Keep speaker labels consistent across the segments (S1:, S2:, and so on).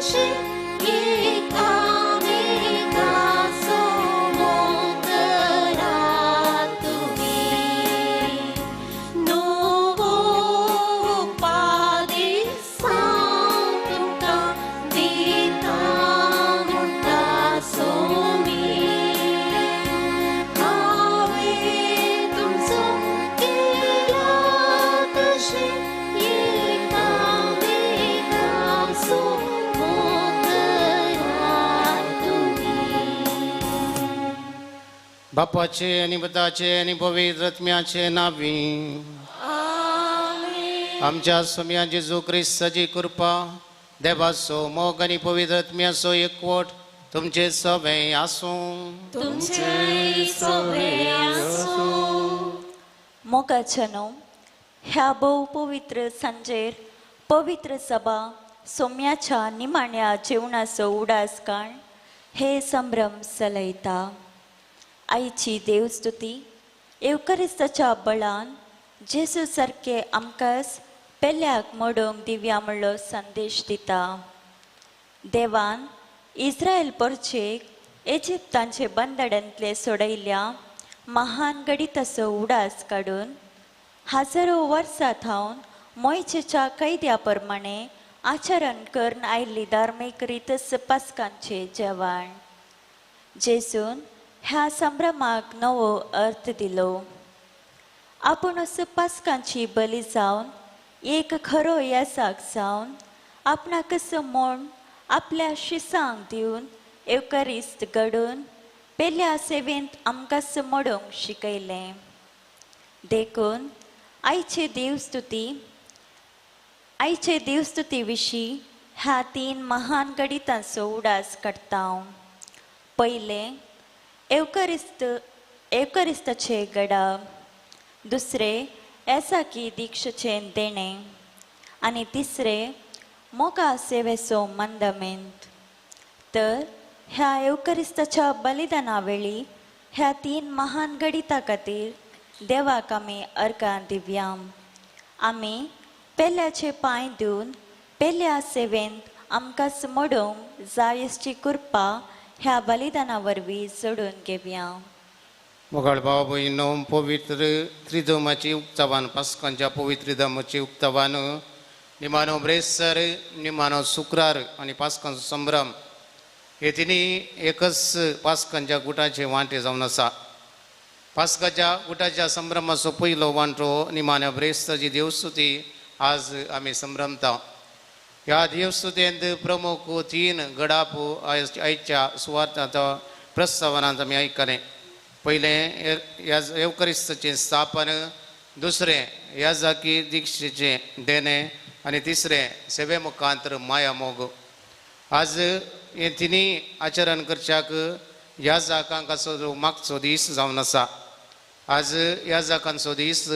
S1: तशें एकामेकाचो मोग करात तुमी. नवो उपदेश हांव तुमकां दिता म्हणटा सोमी. हांवें तुमचो केला तशें एकामेकाचो मोग करात तुमी.
S2: बापाचे आनी पुताचे आनी पवित्र आत्म्याचे नावी.
S1: आमेन.
S2: आमच्या सोम्या जेजू क्रिस्ताची कृपा, देवाचो मोग आनी पवित्र आत्म्याचो एकवट तुमचे सवे आसूं.
S1: तुमचे सवे आसूं.
S3: मोगाच्यानो, ह्या भोव पवित्र सांजेर पवित्र सभा सोम्याच्या निमाण्या जेवणाचो उडास काण हे संभ्रम चलयता. आईची देवस्तुती येवकरिस्ताच्या बळान जेजू सारके आमकांच पेल्याक मोडूंक दिव्या म्हणलो संदेश दिता. देवान इस्रायल परचेक इजिप्तांचे बंदड्यांतले सोडयल्या महान गणिताचो उडास काडून हजारो वर्सां थावन मोयचेच्या कैद्या प्रमाणे आचरण करून आयिल्ली धार्मीक रितस पासकांचे जेवण जेजून ह्या संभ्रमाक नवो अर्थ दिलो. आपूण पासकांची बली जावन एक खरो येसाक जावन आपणाकच म्हूण आपल्या शिसांक दिवन येवकरिस्त घडून पेल्या सेवेंत आमकांच मोडूंक शिकयलें. देखून आयचे देवस्तुती विशीं ह्या तीन महान गणितांचो उडास काडटा हांव. पयलें येवकरिस्ताचें गडा, दुसरें एसाकी दीक्षेचें देणें आनी तिसरें मोगा सेवेचो मंदमेंत. तर ह्या येवकरिस्ताच्या बलिदाना वेळी ह्या तीन महान गणिता खातीर देवाक आमी अर्गां दिवया. आमी पेल्याचे पांय दिवन पेल्या सेवेंत आमकांच मोडूंक जायसची कृपा ह्या बलिदाना वरवीं जोडून घेवया.
S2: मोगाळ भाव भयणीनो, पवित्र त्रिधमाची उक्तावान, पास्कांच्या पवित्र धमाची उक्तावान निमानो ब्रेस्तार, निमानो शुक्रार आनी पास्कांचो संभ्रम हे तिनी एकच पास्कांच्या गुटाचे वांटे जावन आसा. पास्काच्या गुटाच्या संभ्रमाचो पयलो वांटो निमाण्या ब्रेस्ताची देवस्तुती आज आमी संभ्रमता. ह्या देवस्तुतेंत प्रमुख तीन गडाप आयच्या सुवार्थांत प्रस्तावनांत आमी आयकलें. पयलें येवकरिस्ताचें स्थापन, दुसरें याजाकी दीक्षेचें देणें आनी तिसरें सेवे मुखांतर माया मोग. आज हे तिनी आचरण करच्याक याजाकांचो जो मागचो दीस जावन आसा. आज याजाकांचो दीस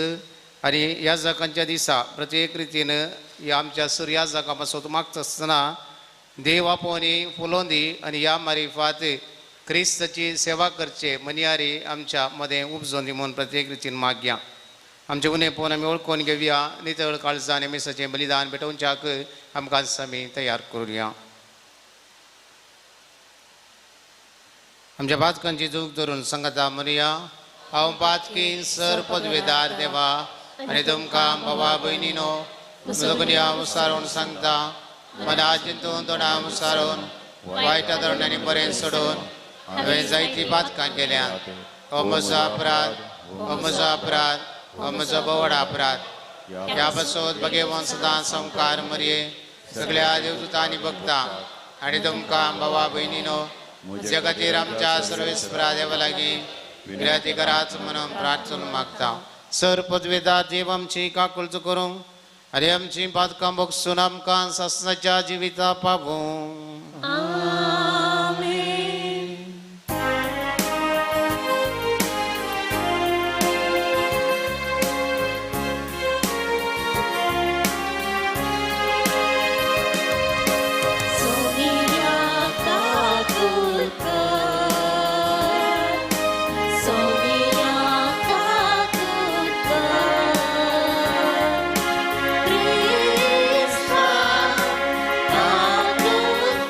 S2: आनी याजाकांच्या दिसा प्रत्येक रितीन ह्या आमच्या सुर्याजाकां पासून मागता आसतना देव आपोवणी फुलोवन दी आनी ह्या मारिफात क्रिस्ताची सेवा करचे मनियारी आमच्या मदें उपजोन दी म्हूण प्रत्येक रितीन मागया. आमचे उणें पळोवन आमी वळखून घेवया. नितळ काळजान आनी मिसाचें बलिदान भेटोवच्याक आमकां आमी तयार करुया. आमच्या पातकांची चूक धरून सांगता म्हणया, हांव पातकी सर पदवेदार देवा आनी तुमकां बाबा भयणीनो सगळ्या उसारून सांगता, मना चिंतून तोंडा उसारून वायट धोरणांनी बरें सोडून हांवें जायतीं पातकां केल्यात. हो म्हजो अपराध, हो म्हजो अपराध, हो म्हजो भोवड अपराध. ह्या पासत भगेवन सदां संवकार मरये सगळ्या देवदूतांनी भक्ता आनी तुमकां बाबा भयणीनो म्हज्या खातीर आमच्या सर्वेस्परा देवा लागीं विनंती कराच म्हणून प्रार्थना मागता. सर पदवेदार देव आमची काकुळट करूंक आनी आमची पातकां भोगसून आमकां सासणाच्या जिविता पावूं.
S1: सोनिया काकुलकर, सोनिया काकुलकर, क्रिस्ता काकुलकर.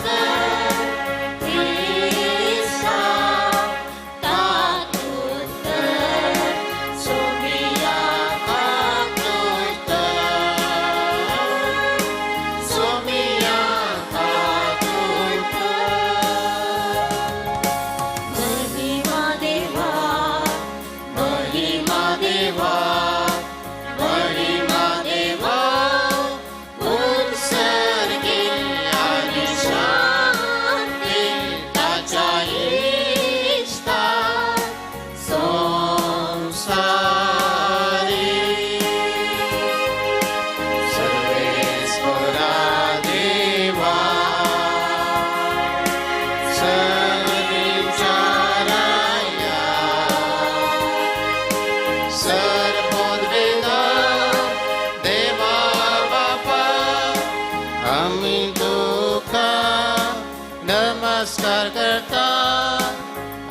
S2: नमस्कार करता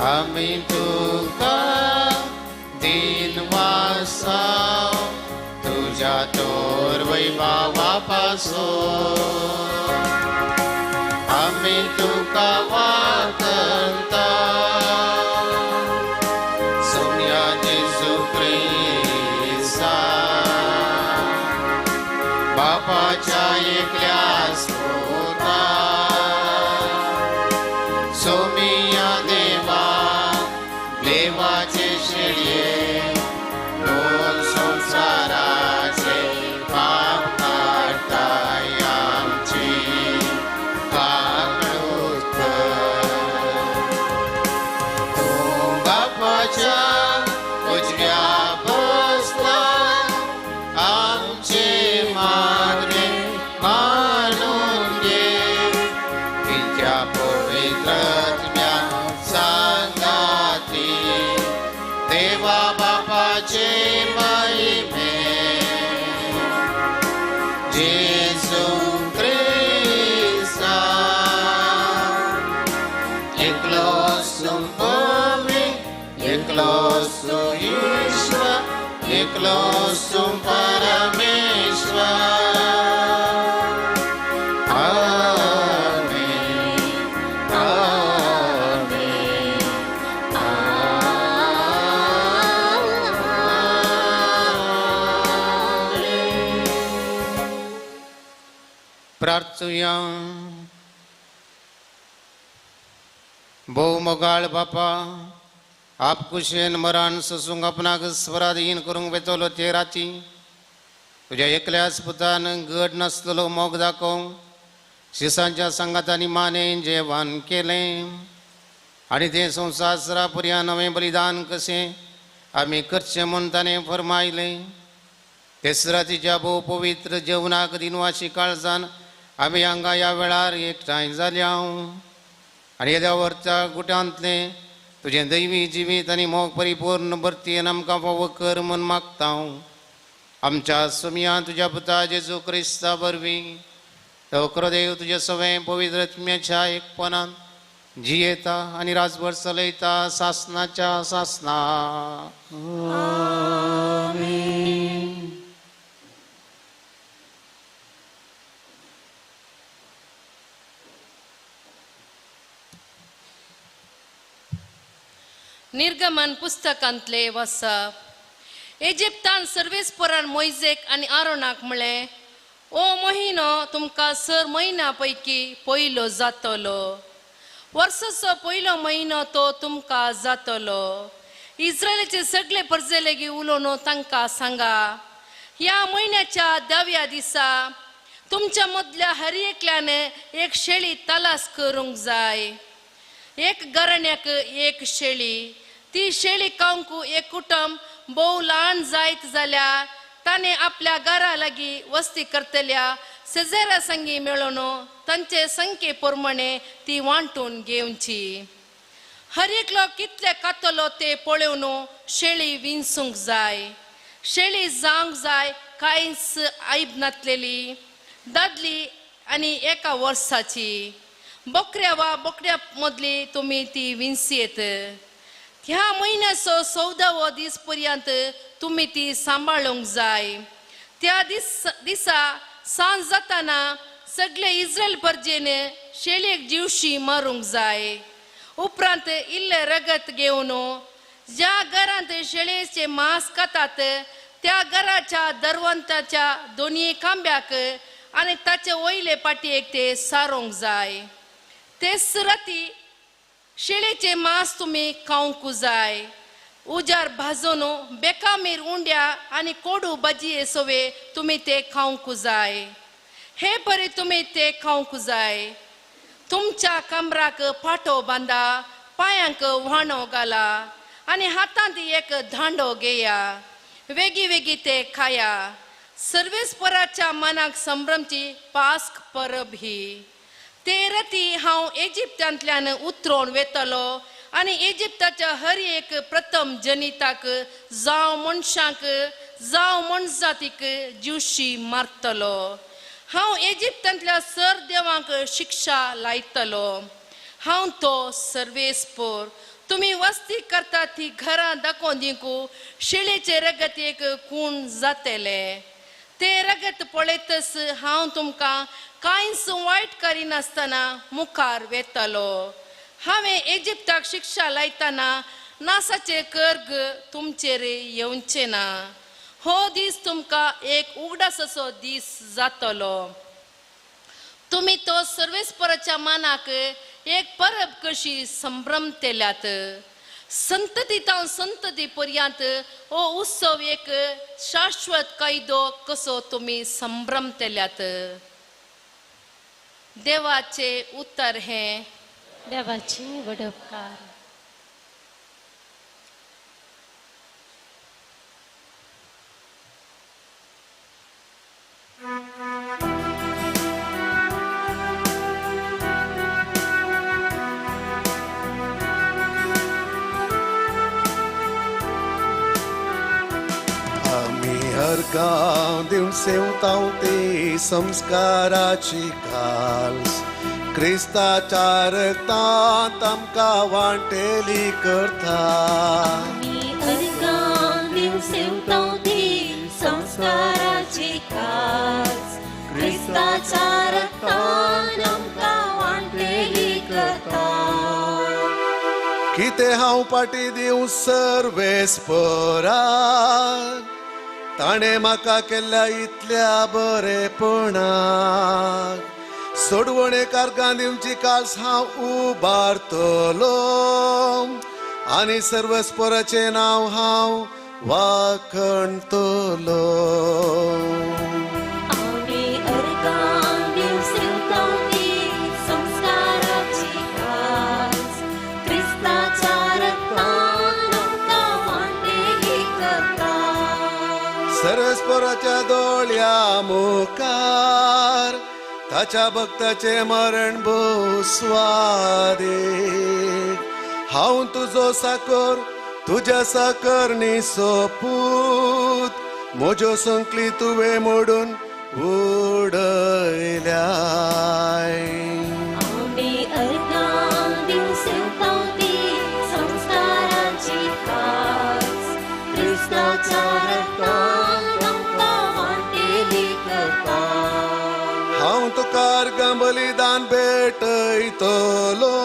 S2: आमी तुका दिनवासाव तुज्या तोर वैभावा पासून आमी तुका वाकंता सोम्या जेजू क्रिस्ता बापाच्या एकल्या पुता सोमिया देवा देवाचे शेळये दोन संसाराचे पाप काडताय आमची काकळूत कर. तूं बापाच्या उजव्या बसला आमचे मागणे मानून घे तुझ्या पवित्र आत्म्या सांगाती देवा बापाचे महिमे जेजू क्रिस्ता एकलो सुंपमी एकलो सुईश्वर एकलो सुपरमेश्वर. आमेन आमेन आमेन. प्रार्थुया. भोव मोगाळ बापा, आप कुशेन मरान सोसूंक आपणाक स्वराधीन करूंक वेतलो ते राती तुज्या एकल्याच पुतान गड नासलेलो मोग दाखोवंक शिसांच्या सांगातांनी मानेन जेवण केलें आनी तें संवसारा पर्यां नवें बलिदान कशें आमी करचें म्हूण ताणें फरमायलें. तेच रातीच्या भोव पवित्र जेवणाक दिनवाशी काळजान आमी हांगा ह्या वेळार एकठांय जाल्या आनी येद्या वर्सा गुटांतलें तुजें दैवी जिवीत आनी मोग परिपूर्ण भरतीन आमकां फावो कर म्हूण मागता. आमच्या सुमया तुज्या पुता जेजू क्रिस्ता वरवीं तो देव तुज्या सवें पवित्र आत्म्याच्या एकपणान जियेता आनी राजभर चलयता सासनाच्या सासना.
S4: निर्गमन पुस्तकांतले वसप. इजिप्तान सर्वेस्परान मोयजेक आनी आरोनाक म्हळें, ओ म्हयनो तुमकां सर म्हयन्या पैकी पयलो जातलो, वर्साचो पयलो म्हयनो तो तुमकां जातलो. इस्रायलाचे सगळे परजे लेगीत उलोवन तांकां सांगा, ह्या म्हयन्याच्या 10व्या दिसा तुमच्या मदल्या हर एकल्यान एक शेळी तलास करूंक जाय. एक घराण्याक एक शेळी. ती शेळी खावंक एक कुटुंब भोव ल्हान जायत जाल्यार ताणें आपल्या घरा लागीं वस्ती करतल्या शेजाऱ्या संगी मेळोवन तांचे संख्ये प्रमाणे ती वांटून घेवची. हर एकलो कितले खातलो ते पळोवन शेळी विंचूंक जाय. शेळी जावंक जाय कांयच आयब नासलेली, दादली आनी एका वर्साची. बकऱ्या वा बोकड्या मदली तुमी ती विंचयेत. ह्या म्हयन्याचो 14वो दीस पर्यंत तुमी ती सांबाळूंक जाय. त्या दिसा सांज जाताना सगळे इस्रायल परजेन शेळयेक जिवशी मारूंक जाय. उपरांत इल्लें रगत घेवन ज्या घरांत शेळयेचें मांस खातात त्या घराच्या दरवंताच्या दोनूय खांब्याक आनी ताचे वयले पाटयेक ते सारोंक जाय. तेच राती शेळेचें मांस तुमी खावंक जाय. उजार भाजून बेकामीर उंड्या आनी कोडू भाजये सवे तुमी ते खावंक जाय. हे परी तुमी ते खावंक जाय. तुमच्या कमराक फाटो बांदा, पांयांक व्हाणो घाला आनी हातांत एक दांडो घेया. वेगी वेगी ते खाया. सर्वेस्पराच्या मनाक संभ्रमची पास्क परब ही. ते राती हांव इजिप्तांतल्यान उतरोवन वेतलो आनी इजिप्ताच्या हर एक प्रथम जनिताक जावं मनशांक जावं मनजातीक जिवशी मारतलो. हांव इजिप्तांतल्या सर देवांक शिक्षा लायतलो. हांव तो सर्वेस्पोर. तुमी वस्ती करता ती घरां दाखोवन दिवंक शिळेचे रगत एक खूण जातले. ते रगत पळयतच हांव तुमकां कांयच वायट करिनासतना मुखार वेतलो. हांवें इजिप्ताक शिक्षा लायतना नासाचे कर्ग तुमचेर येवचें ना. हो दीस तुमकां एक उगडासाचो दीस जातलो. तुमी तो सर्वेस्पराच्या मानाक एक परब कशी संभ्रमतेल्यात. संतती तावन संतती पर्यंत हो उत्सव एक शाश्वत कायदो कसो तुमी संभ्रमतेल्यात. देवाचे उत्तर हें.
S1: देवाची वडपकार.
S5: अर्गां दिवन सेवताव ती संस्काराची काल्स क्रिस्ताच्या रक्तांत आमकां वांटेली करता.
S1: आमी अर्गां दिवन सेवताव ती संस्काराची काल्स क्रिस्ताच्या रक्तान आमकां वांटेली करता.
S5: कितें हांव पाटी दिवं सर्वेस्पराक, ताणें म्हाका केल्ल्या इतल्या बरेपणाक. सोडवणे कारगां दिवची काल्स हांव उबारतलो आनी सर्वस्पराचें नांव हांव वाखणतलो.
S1: आमी अर्गां दिवन सेवताव ती संस्काराची काल्स क्रिस्ताच्या रक्तान आमकां वांटेली करता.
S5: सर्वेस्पराच्या दोळ्या मुखार ताच्या भक्ताचें मरण भोव स्वादीक. हांव तुजो साकर तुज्या साकरणी सोपूत, म्हज्यो संकली तुवें मोडून उडयल्याय.
S1: आमी अर्गां दिवन सेवताव ती संस्काराची काल्स क्रिस्ताच्या रक्तान आमकां वांटेली करता.
S5: हांव तुका अर्गां बलिदान भेटयतलो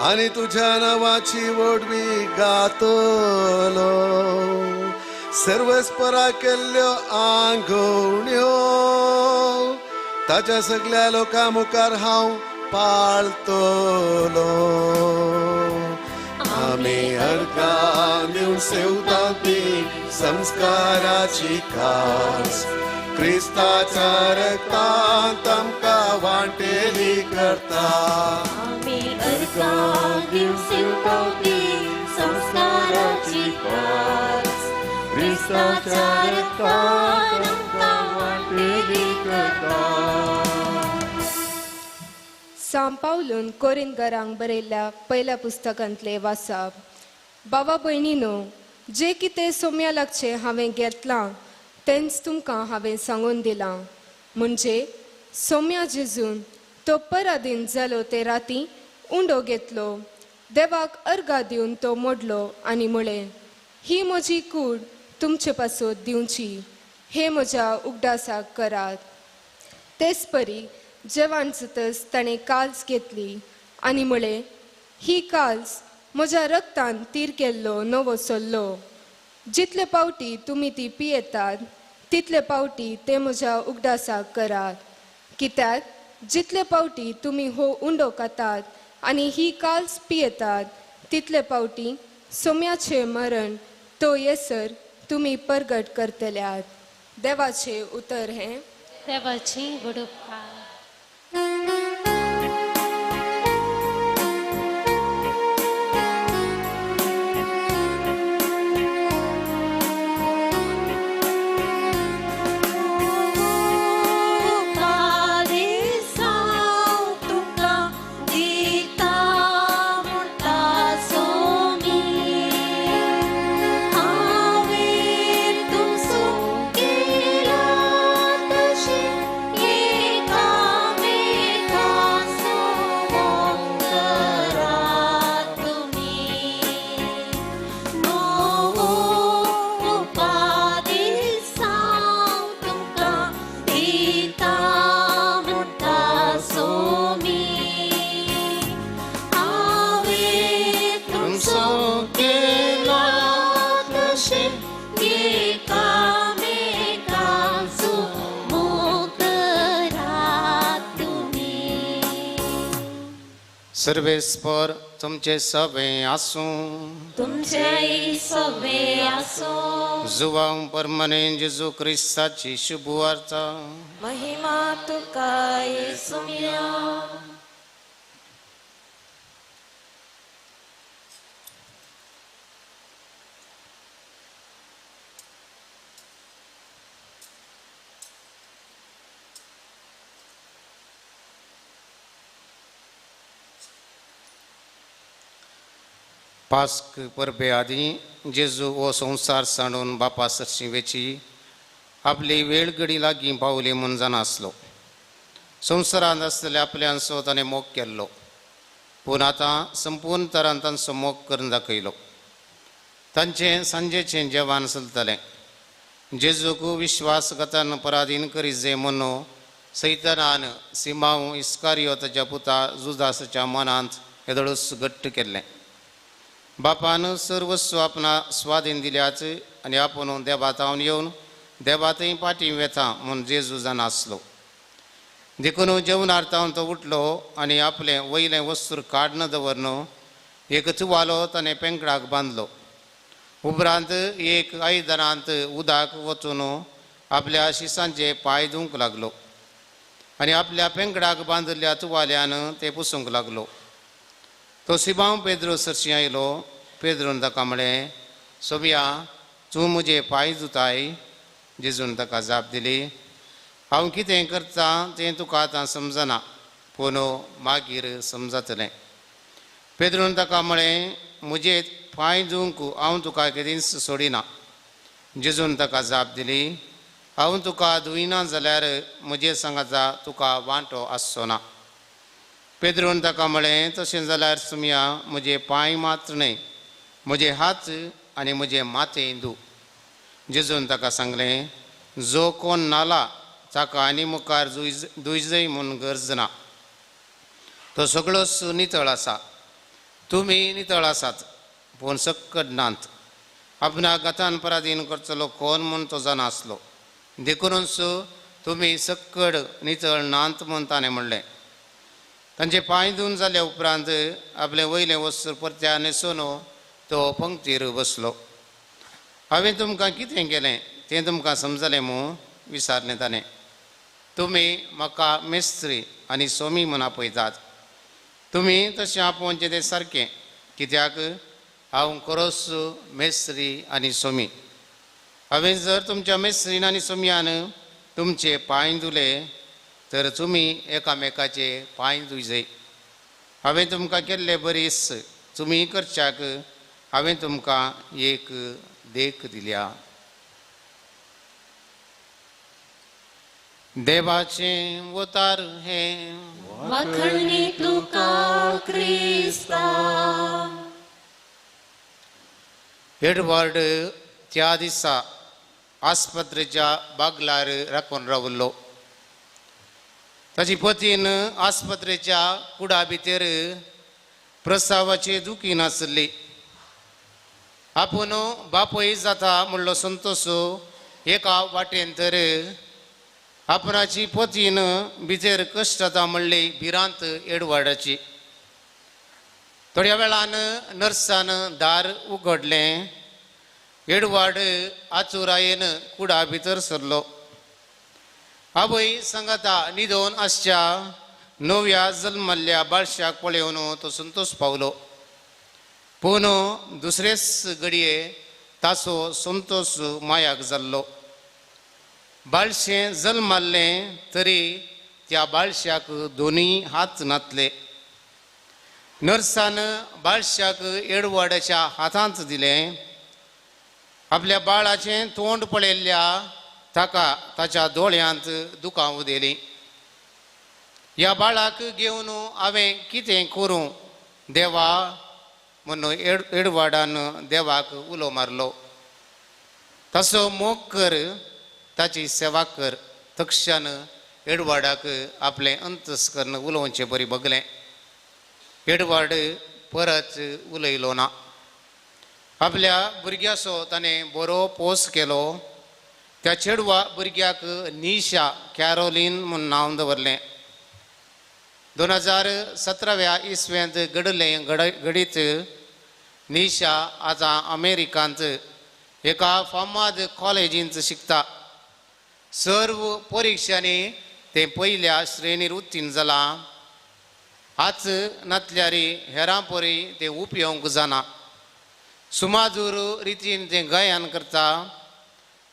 S5: आनी तुज्या नांवाची व्हडवी गातलो. सर्वेस्परा केल्ल्यो आंगवण्यो ताच्या सगल्या लोकां मुखार हांव पाळतलो. आमी अर्गां दिवन सेवता ती संस्काराची काल्स क्रिस्ताच्या रक्तांत आमकां वांटेली करता.
S1: आमी अर्गां दिवन सेवताव ती संस्काराची काल्स क्रिस्ताच्या रक्तान आमकां वांटेली करता.
S6: सांव पावलून कोरिंतकारांक बरयल्ल्या पयल्या पुस्तकांतले वाचप. बाबा भयणीनो, जे कितें सोम्या लागचें हांवें घेतलां तेंच तुमकां हांवें सांगून दिलां. म्हणजे सोम्या जेजून तो पराधीन जालो ते राती उंडो घेतलो, देवाक अर्गां दिवन तो मोडलो आनी म्हळें, ही म्हजी कूड तुमचे पासत दिवची, हे म्हज्या उगडासाक करात. तेच परी जेवण जातच ताणें काल्स घेतली आनी म्हळें, ही काल्स म्हज्या रक्तान तीर केल्लो नवो सल्लो. जितले पावटी तुमी ती पियेतात तितले पावटी ते म्हज्या उगडासाक करात. कित्याक जितले पावटी तुमी हो उंडो खातात आनी ही काल्स पियेतात तितले पावटी सोम्याचें मरण तो येसर तुमी परगट करतल्यात. देवाचें उतर हें.
S1: देवाची वडपकार. तुमसो केला तशें एका
S2: सर्वेस्पर तुमचे सवे आसूं
S1: तुमचेय सवे आसूं.
S2: जुवांव परमने जेजू क्रिस्ताची शुभवार्ता.
S1: महिमा तुका येसुम्या.
S2: पास्क परबे आदीं जेजू हो संवसार सांडून बापा सरशी वेची आपली वेळ घडी लागीं पावली म्हूण जाणा आसलो. संवसारांत आसलेल्या आपल्यांचो ताणें मोग केल्लो, पूण आतां संपूर्ण तरान तांचो मोग करून दाखयलो. तांचें सांजेचें जेवण चलतालें. जेजूक विश्वासघातान पराधीन करी जाय म्हणून सैतानान सिमांव इस्कारियोताच्या पुता जुदासाच्या मनांत हेदोळूच घट्ट केल्लें. बापान सर्वस्व आपणा स्वाधीन दिल्याच आनी आपूण देवातावन येवन देवातय पाटी वेता म्हूण जेजू जाणा आसलो. देखून जेवणार तावन तो उठलो आनी आपलें वयलें वस्त्र काडन दवरन एक तुवालो ताणें पेंकडाक बांदलो. उपरांत एक आयदनांत उदक वचून आपल्या शिसांचे पांय धुवंक लागलो आनी आपल्या पेंकडाक बांदिल्ल्या तुवाल्यान ते पुसूंक लागलो. तो सिबांव पेद्रो सरशी आयलो. पेद्रोन ताका म्हळें, सोबिया तूं म्हजे पांय धुताय. जेजून ताका जाप दिली, हांव कितें करतां तें तुका आतां समजना, पूण मागीर समजतलें. पेद्रोन ताका म्हळें, म्हजे पांय धुवंक हांव तुका केदींच सोडिना. जेजून ताका जाप दिली, हांव तुका धुयना जाल्यार म्हजे सांगाता तुका वांटो आसचो ना. पेद्रोन ताका म्हळें, तशें जाल्यार सुमया म्हजे पांय मात्र न्हय, म्हजे हात आनी म्हजें माथें धू. जेजून ताका सांगलें, जो कोण न्हाला ताका आनी मुखार दुयजय म्हूण गरज ना, तो सगळोच नितळ आसा. तुमी नितळ आसात पूण सक्कड नात. आपणाक घातान पराधीन करतलो कोण म्हूण तो जाणा आसलो, देखूनच तुमी सक्कड नितळ नात म्हूण ताणें म्हणलें. तांचे पांय धुवन जाल्या उपरांत आपलें वयलें वस्त्र परत्या न्हेसून तो पंक्तीर बसलो. हांवें तुमकां कितें केलें तें तुमकां समजलें मूं? विचारलें ताणें. तुमी म्हाका मेस्त्री आनी सोमी म्हूण आपयतात, तुमी तशें आपोवचें तें सारकें, कित्याक हांव खरोच मेस्त्री आनी सोमी. हांवें जर तुमच्या मेस्त्रीन आनी सोमयान तुमचे पांय धुले तर तुमी एकामेकाचे पांय धुयजय. हांवें तुमकां केल्ले बरीस तुमी करच्याक हांवें तुमकां एक देख दिल्या. देवाचें वतार हें
S1: वाखणी तुका क्रिस्ता.
S2: एडवर्ड त्या दिसा आस्पत्रेच्या बागलार राखून रावल्लो. ताची पतीन आस्पत्रेच्या कुडा भितर प्रस्तावाची दुखी नासली. आपूण बापूय जाता म्हणलो संतोष एका वाटेन तर आपणाची पतीन भितर कश्ट जाता म्हणली भिरांत एडवर्डाची. थोड्या वेळान नर्सान दार उगडलें. एडवर्ड आचुरायेन कुडा भितर सरलो. आवय सांगाता न्हिदोन आसच्या नव्या जल्मल्ल्या बाळशाक पळोवन तो संतोष पावलो. पूण दुसरेच घडये ताचो संतोष मायाक जाल्लो. बाळशें जल्माल्लें तरी त्या बाळशाक दोनूय हात नातले. नर्सान बाळशाक एडवर्डाच्या हातांत दिलें. आपल्या बाळाचें तोंड पळयल्ल्या ताका ताच्या दोळ्यांत दुकां उदेलीं. ह्या बाळाक घेवन हांवें कितें करूं देवा म्हणून एडवर्डान देवाक उलो मारलो. ताचो मोग कर, ताची सेवा कर. तक्षान एडवर्डाक आपलें अंतस्कर्ण उलोवचें बरी बगलें. एडवर्ड परत उलयलो ना. आपल्या भुरग्याचो ताणें बरो पोस केलो. त्या चेडवा भुरग्याक निशा कॅरोलीन म्हूण नांव दवरलें. 2017व्या इसवेंत घडलें घडीत निशा आतां अमेरिकांत एका फामाद कॉलेजींत शिकता. सर्व परिक्षांनी तें पयल्या श्रेणीर उत्तीर्ण जालां. आज नातल्यार हेरां परी तें उपयोंक जाना. सुमाजूर रितीन तें गायन करता.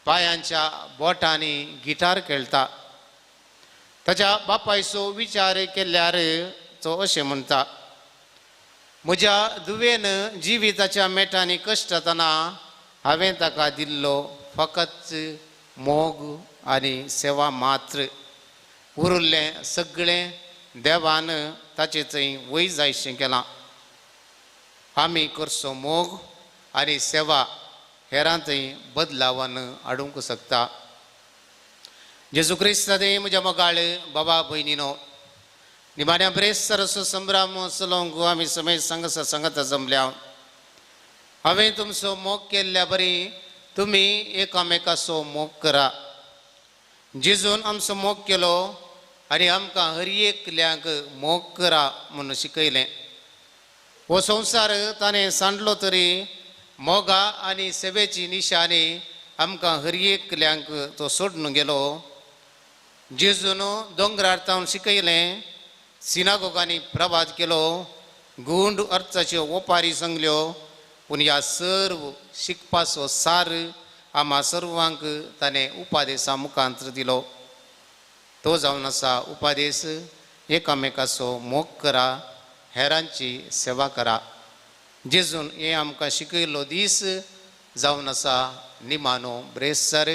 S2: पायांच्या बोटांनी गिटार खेळटा. ताच्या बापायचो विचार केल्यार तो अशें म्हणटा, म्हज्या धुवेन जिविताच्या मेटांनी कश्टतना हांवें ताका दिल्लो फकत मोग आनी सेवा मात्र. उरिल्लें सगळें देवान ताचे थंय वय जायशें केलां. आमी करचो मोग आनी सेवा हेरां थंय बदलावन हाडूंक शकता. जेजू क्रिस्तादे म्हज्या मोगाळ बाबा भयणीनो, निमाण्या ब्रेस्ताराचो संभ्रम चलोवंक आमी समय सांगता सांगता जमल्या. हांवें तुमचो मोग केल्ल्या बरी तुमी एकामेकाचो मोग करा. जेजून आमचो मोग केलो आनी आमकां हर एकल्यांक मोग करा म्हूण शिकयलें. हो संवसार ताणें सांडलो तरी मोगा आनी सेवेची निशाणी आमकां हर एकल्यांक तो सोडून गेलो. जेजून दोंगरार तावन शिकयलें, सिनागोगांनी प्रभात केलो, गुंड अर्थाच्यो ओपारी सांगल्यो. पूण ह्या सर्व शिकपाचो सार आमा सर्वांक ताणें उपादेसा मुखांतर दिलो. तो जावन आसा उपादेस एकामेकाचो मोग करा, हेरांची सेवा करा. जेजून हें आमकां शिकयल्लो दीस जावन आसा निमानो ब्रेस्तार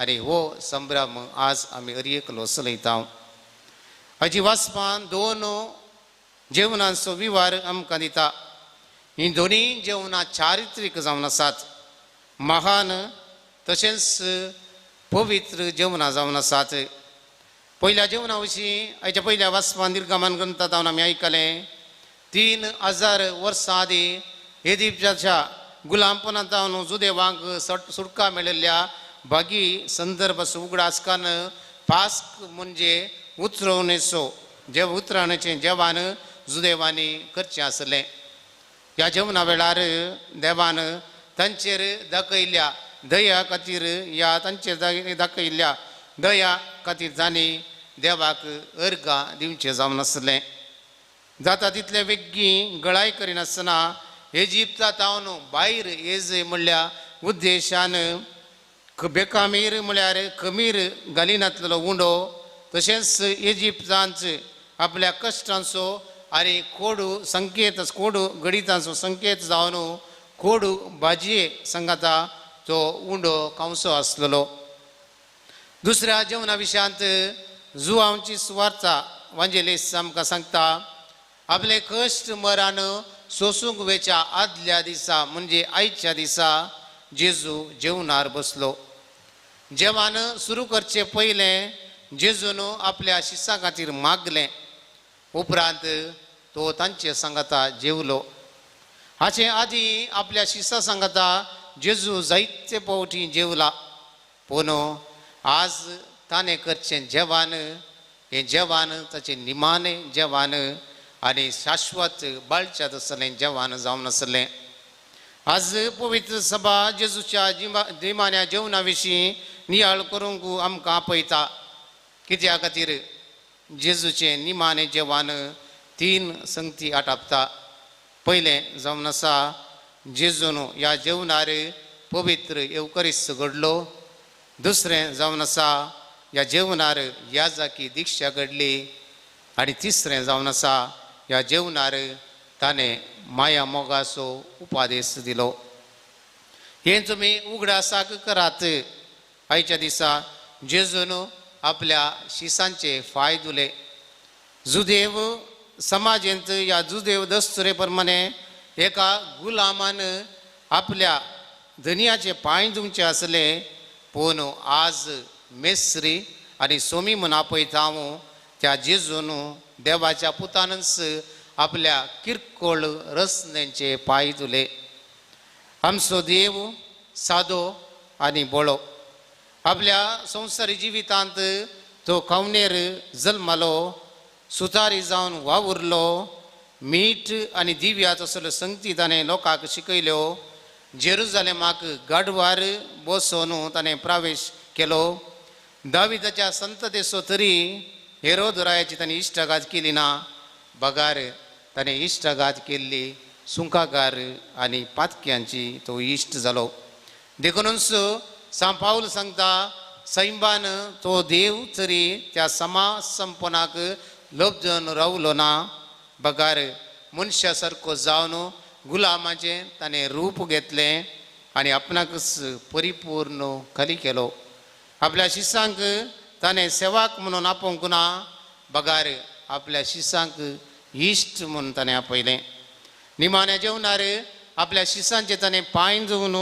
S2: आनी हो संभ्रम आज आमी हर एकलो चलयता. हाजी वाचपान दोन जेवणांचो विवार आमकां दिता. हीं दोनूय जेवणां चारित्रीक जावन आसात, महान तशेंच पवित्र जेवणां जावन आसात. पयल्या जेवणा विशीं आयच्या पयल्या वाचपान निर्गमन ग्रंथांत आमी आयकलें, 3000 वर्सां आदीं इजिप्ताच्या गुलामपणांत जुदेवांक सुटका मेळिल्ल्या भागी संदर्भ उगडास कान पास्क म्हणजे उतरवणेचो जे उतरावणेचें जेवण जुदेवांनी करचें आसलें. ह्या जेवणा वेळार देवान तांचेर दाखयल्ल्या दया खातीर ह्या तांचेर दाखयल्ल्या दया खातीर तांणी देवाक अर्गां दिवचें जावन आसलें. जाता तितले वेगीं गळाय करिनासतना इजिप्ता भायर येज म्हणल्या उद्देशान बेकामीर म्हळ्यार खमीर घालिनातलेलो उंडो तशेंच इजिप्तांत आपल्या कश्टांचो आनी कोडू संकेत कोडू गणितांचो संकेत जावन कोडू भाजये सांगाता तो उंडो खावचो आसलेलो. दुसऱ्या जेवणा विशयांत जुवांची सुवार्ता वांजेलीस आमकां सांगता, आपले कश्ट मरान सोसूंक वेच्या आदल्या दिसा म्हणजे आयच्या दिसा जेजू जेवणार बसलो. जेवण सुरू करचे पयलें जेजून आपल्या शिसां खातीर मागलें. उपरांत तो तांचे सांगाता जेवलो. हाचे आदीं आपल्या शिसां सांगाता जेजू जायते फावटी जेवला. पूण आज ताणें करचें जेवण हें जेवण ताचें निमाणें जेवण आनी शाश्वत बाळच्यात आसलें जेवण जावन आसलें. आज पवित्र सभा जेजूच्या निमाण्या जेवणा विशीं नियाळ करूंक आमकां आपयता. कित्या खातीर जेजूचें निमाणें जेवण 3 संगती आटापता. पयलें जावन आसा जेजून ह्या जेवणार पवित्र येवकरीस्त घडलो. दुसरें जावन आसा ह्या जेवणार याजाकी दीक्षा घडली. आनी तिसरें जावन आसा ह्या जेवणार ताणें माया मोगाचो उपादेस दिलो. हें तुमी उगडासाक करात. आयच्या दिसा जेजून आपल्या शिसांचे फाय धुले. जुदेव समाजेंत ह्या जुदेव दस्तुरे प्रमाणे एका गुलामान आपल्या धनयाचे पांय धुवचे आसले. पूण आज मेस्त्री आनी सोमी म्हूण आपयता हांव त्या जेजून देवाच्या पुतानच आपल्या किरकोळ रचनेचे पांय धुले. आमचो देव सादो आनी बोळो. आपल्या संवसारी जिवितांत तो खावनेर जल्मालो, सुतारी जावन वावुरलो. मीठ आनी दिव्या तसल्यो संगती ताणें लोकांक शिकयल्यो. जेरुजालेमाक गाडवार बसोवन ताणें प्रवेश केलो. दाविदाच्या संततेचो तरी हेरोद रायाची ताणें इश्टागात केली ना, बगार ताणें इश्टागात केल्ली सुंकाकार आनी पातक्यांची तो इश्ट जालो. देखूनच सांत पावल सांगता, सैंबान तो देव तरी त्या समा संपनाक लब्जन रावलो ना, बगार मनशा सारको जावन गुलामाचें ताणें रूप घेतलें आनी आपणाकच परिपूर्ण खाली केलो. आपल्या शिसांक ताणें सेवाक म्हणून आपोवंक ना, बगार आपल्या शिसांक इश्ट म्हणून ताणें आपयलें. निमाण्या जेवणार आपल्या शिसांचे ताणें पांय धुवन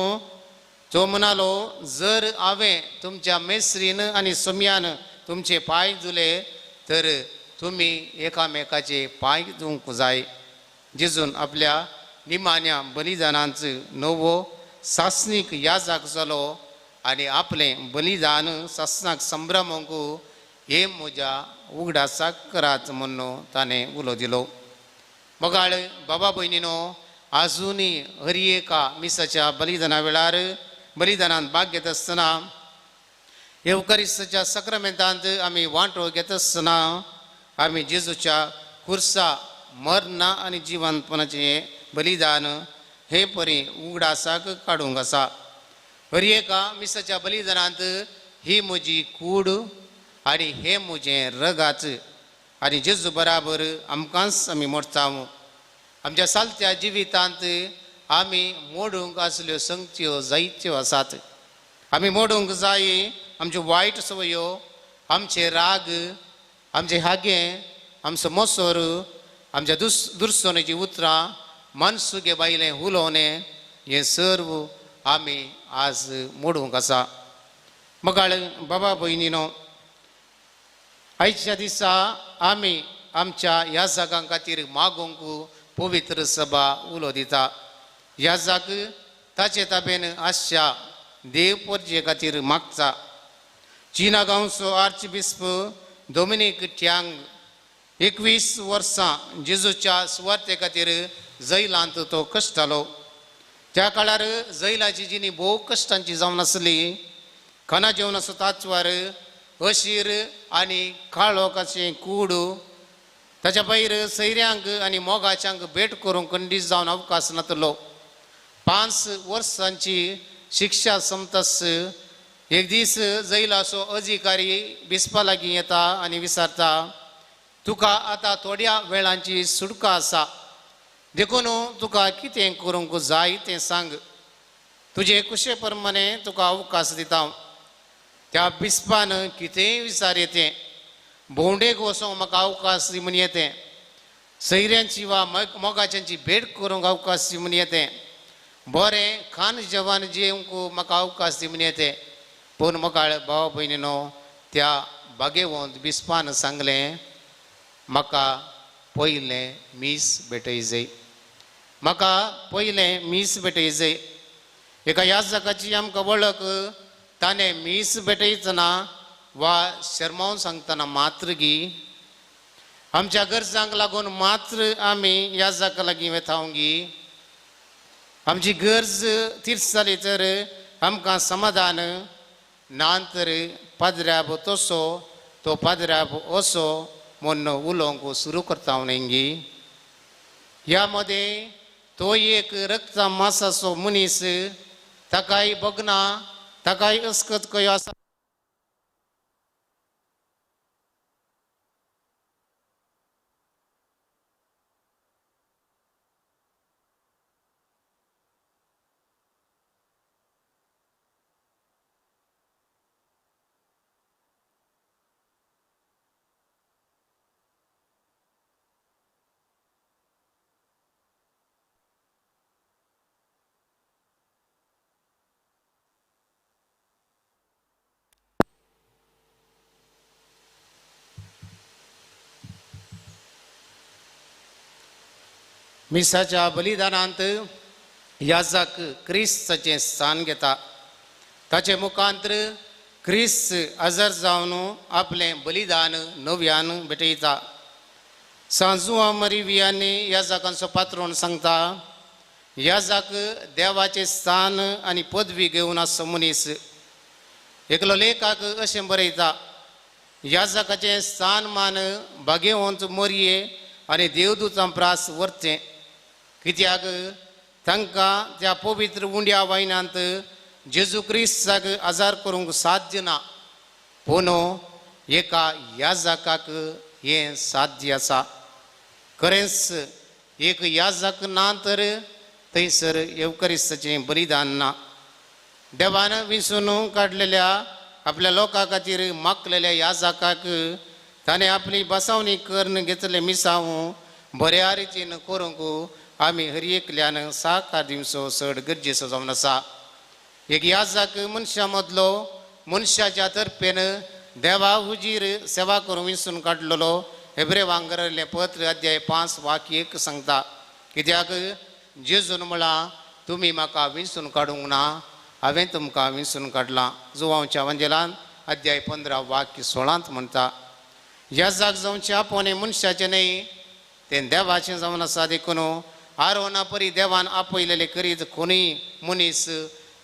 S2: तो म्हणालो, जर हांवें तुमच्या मेसरीन आनी सोम्यान तुमचे पांय धुले तर तुमी एकामेकाचे पांय धुवंक जाय. जेजून आपल्या निमाण्या बलिदानांच नवो सासणीक याजाक जालो आनी आपलें बलिदान सासणाक संभ्रमूंक हे म्हज्या उगडासाक करात म्हणून ताणें उलो दिलो. मोगाळ बाबा भयणीनो, आजुनूय हर एका मिसाच्या बलिदाना वेळार बलिदानांत भाग घेत आसतना, येवकारिस्ताच्या सक्रामेंतांत आमी वांटो घेत आसतना आमी जेजूच्या खुर्सा मरणा आनी जिवनपणाचें बलिदान हे परी उगडासाक काडूंक आसा. हर एका मिसाच्या बलिदानांत ही म्हजी कूड आनी हें म्हजें रगात आनी जेजू बराबर आमकांच आमी मोडटा. आमच्या सालत्या जिवितांत आमी मोडूंक आसल्यो संगत्यो जायत्यो आसात. आमी मोडूंक जाय आमच्यो वायट संवयो, आमचे राग, आमचे हागे, आमचो मोसोर, आमच्या दुर्सोनेची उतरां, मनसुगे बायलें उलोवणें, हें सर्व आमी आज मोडूंक आसा. मगाळ बाबा भयणीनो, आयच्या दिसा आमी आमच्या ह्या जागां खातीर मागूंक पवित्र सभा उलो दिता. ह्या जाग ताचे ताबेन आसच्या देव परजे खातीर मागता. चिना गांवचो आर्चबिस्प डोमिनीक ट्यांग 21 वर्सां जेजूच्या सुवार्ते खातीर जैलांत तो कश्टालो. त्या काळार जैलाची जिणी भोव कश्टांची जावन आसली. खाना जेवणाचो ताचवार, अशीर आनी काळोखाचें कूड, ताच्या भायर सैऱ्यांक आनी मोगाच्यांक भेट करूंक खंडीत जावन अवकाश नातलो. 5 वर्सांची शिक्षा सोंपताच एक दीस जैलाचो अधिकारी बिस्पा लागीं येता आनी विचारता, तुका आतां थोड्या वेळांची सुटका आसा, देखून तुका कितें करूंक जाय तें सांग, तुजे कुशे प्रमाणे तुका अवकाश दिता. त्या बिस्पान कितेंय विचार येतें, भोंवडेक वचोंक म्हाका अवकाश दी म्हूण येतें, सैऱ्यांची वा मोगाच्यांची भेट करूंक अवकाश दी म्हूण येतें, बरें खान जेवण जेवंक म्हाका अवकाश दी म्हूण येतें. पूण मोगाळ भाव भयणीनो, त्या बागेवंत बिस्पान सांगलें, म्हाका पयलें मीस भेटय जाय, म्हाका पयलें मीस भेटय जाय. एका याजकाची आमकां वळख, ताणें मीस भेटयतना वा शर्मावन सांगतना मात्र गी आमच्या गरजांक लागून मात्र आमी याजका लागीं वेता गी. आमची गरज तीर्थ जाली तर आमकां समाधान ना, तर पाद्र्याब तसो तो पाद्र्याब असो म्हूण उलोवंक सुरू करता न्ही गी. ह्या मदें तो एक रक्ता मासाचो मनीस, ताकाय बगना, ताकाय अस्कत कयो आसा. मिसाच्या बलिदानांत याजक क्रिस्ताचें स्थान घेता. ताचे मुखांतर क्रिस्त हजर जावन आपलें बलिदान नव्यान भेटयता. सांजुआ मरिवियांनी याजकांचो पात्रोण सांगता, याजक देवाचें स्थान आनी पदवी घेवन आसचो मनीस. एकलो लेखक अशें बरयता, याजकाचें स्थान मान भागेवंत मोरये आनी देवदूतां प्रास व्हरचें, कित्याक तांकां त्या पवित्र उंड्या वायनांत जेजू क्रिस्ताक आजार करूंक साध्य ना, पूण एका याजकाक हें साध्य आसा. खरेंच एक याजक ना तर थंयसर येवकरिस्ताचें बलिदान ना. देवान विंचून काडलेल्या आपल्या लोकां खातीर मागलेल्या याजकाक ताणें आपली बसावणी करून घेतले मिसांव बऱ्या रितीन करूंक आमी हर एकल्यान साकार दिवचो चड गरजेचो जावन आसा. एक याजक मनशां मदलो मनशाच्या तर्फेन देवा हुजीर सेवा करूंक विंचून काडलेलो हेब्रेवांक बरयल्लें पत्र अध्याय 5 वाक्य 1 सांगता, कित्याक जेजून म्हळां तुमी म्हाका विंचून काडूंक ना, हांवें तुमकां विंचून काडलां. जुवांवच्या वंजेलान अध्याय 15 वाक्य 16 म्हणटा, याजक जावचें आपोवणें मनशाचें न्हय तें देवाचें जावन आसा. देखून आरोना परी देवान आपयलेले करीत कोणूय मनीस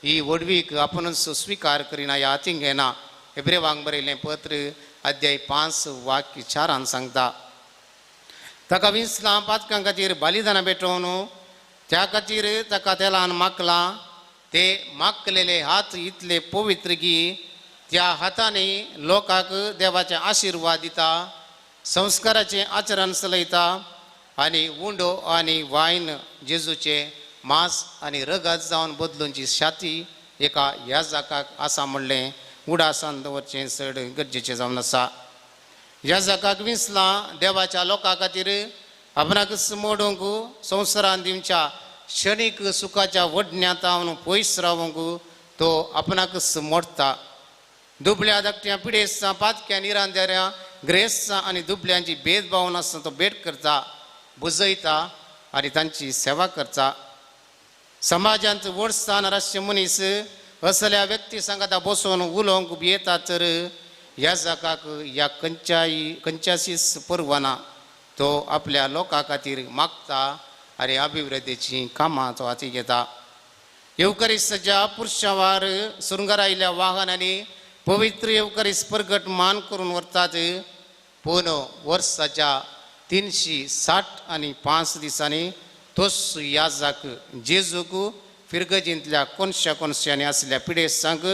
S2: ही व्हडवीक आपुणूच स्विकार करिना ह्या हातीन घेना. हेब्रेवांक बरयल्लें पत्र अध्याय 5 वाक्य 4 सांगता, ताका विंचलां पातकां खातीर बलिदानां भेटोवन त्या खातीर ताका तेलान मागलां, ते मागलेले हात इतले पवित्र की त्या हातांनी लोकांक देवाचे आशिर्वाद दिता, संस्काराचें आचरण चलयता आनी उंडो आनी वायन जेजूचें मांस आनी रगत जावन बदलूंची छाती एका याजकाक आसा म्हणलें उडासान दवरचें चड गरजेचें जावन आसा. याजकाक विंचलां देवाच्या लोकां खातीर आपणाकच मोडूंक, संवसारान दिवच्या क्षणीक सुखाच्या वडण्यांत पयस रावंक तो आपणाकच मोडटा. दुबळ्या धाकट्या पिडेस्तां पातक्या निरांद्या ग्रेस्तां आनी दुबळ्यांची भेदभाव नासतना तो भेट करता, बुजयता आनी तांची सेवा करता. समाजांत व्हड स्थान आसचे मनीस असल्या व्यक्ती सांगाता बसून उलोवंक भियेता तर याजकाक ह्या खंयच्याशीच परवाना तो आपल्या लोकां खातीर मागता आनी अभिवृद्धीचीं कामां तो हाती घेता. येवकरिस्ताच्या पुरशावार सुरंगारायल्ल्या वाहनांनी पवित्र येवकरिस्त परगट मान करून व्हरतात, पूण वर्साच्या 365 दिसांनी तोच याजक जेजूक फिरगजींतल्या कोनशा कोनशांनी आसल्या पिडेस्तांक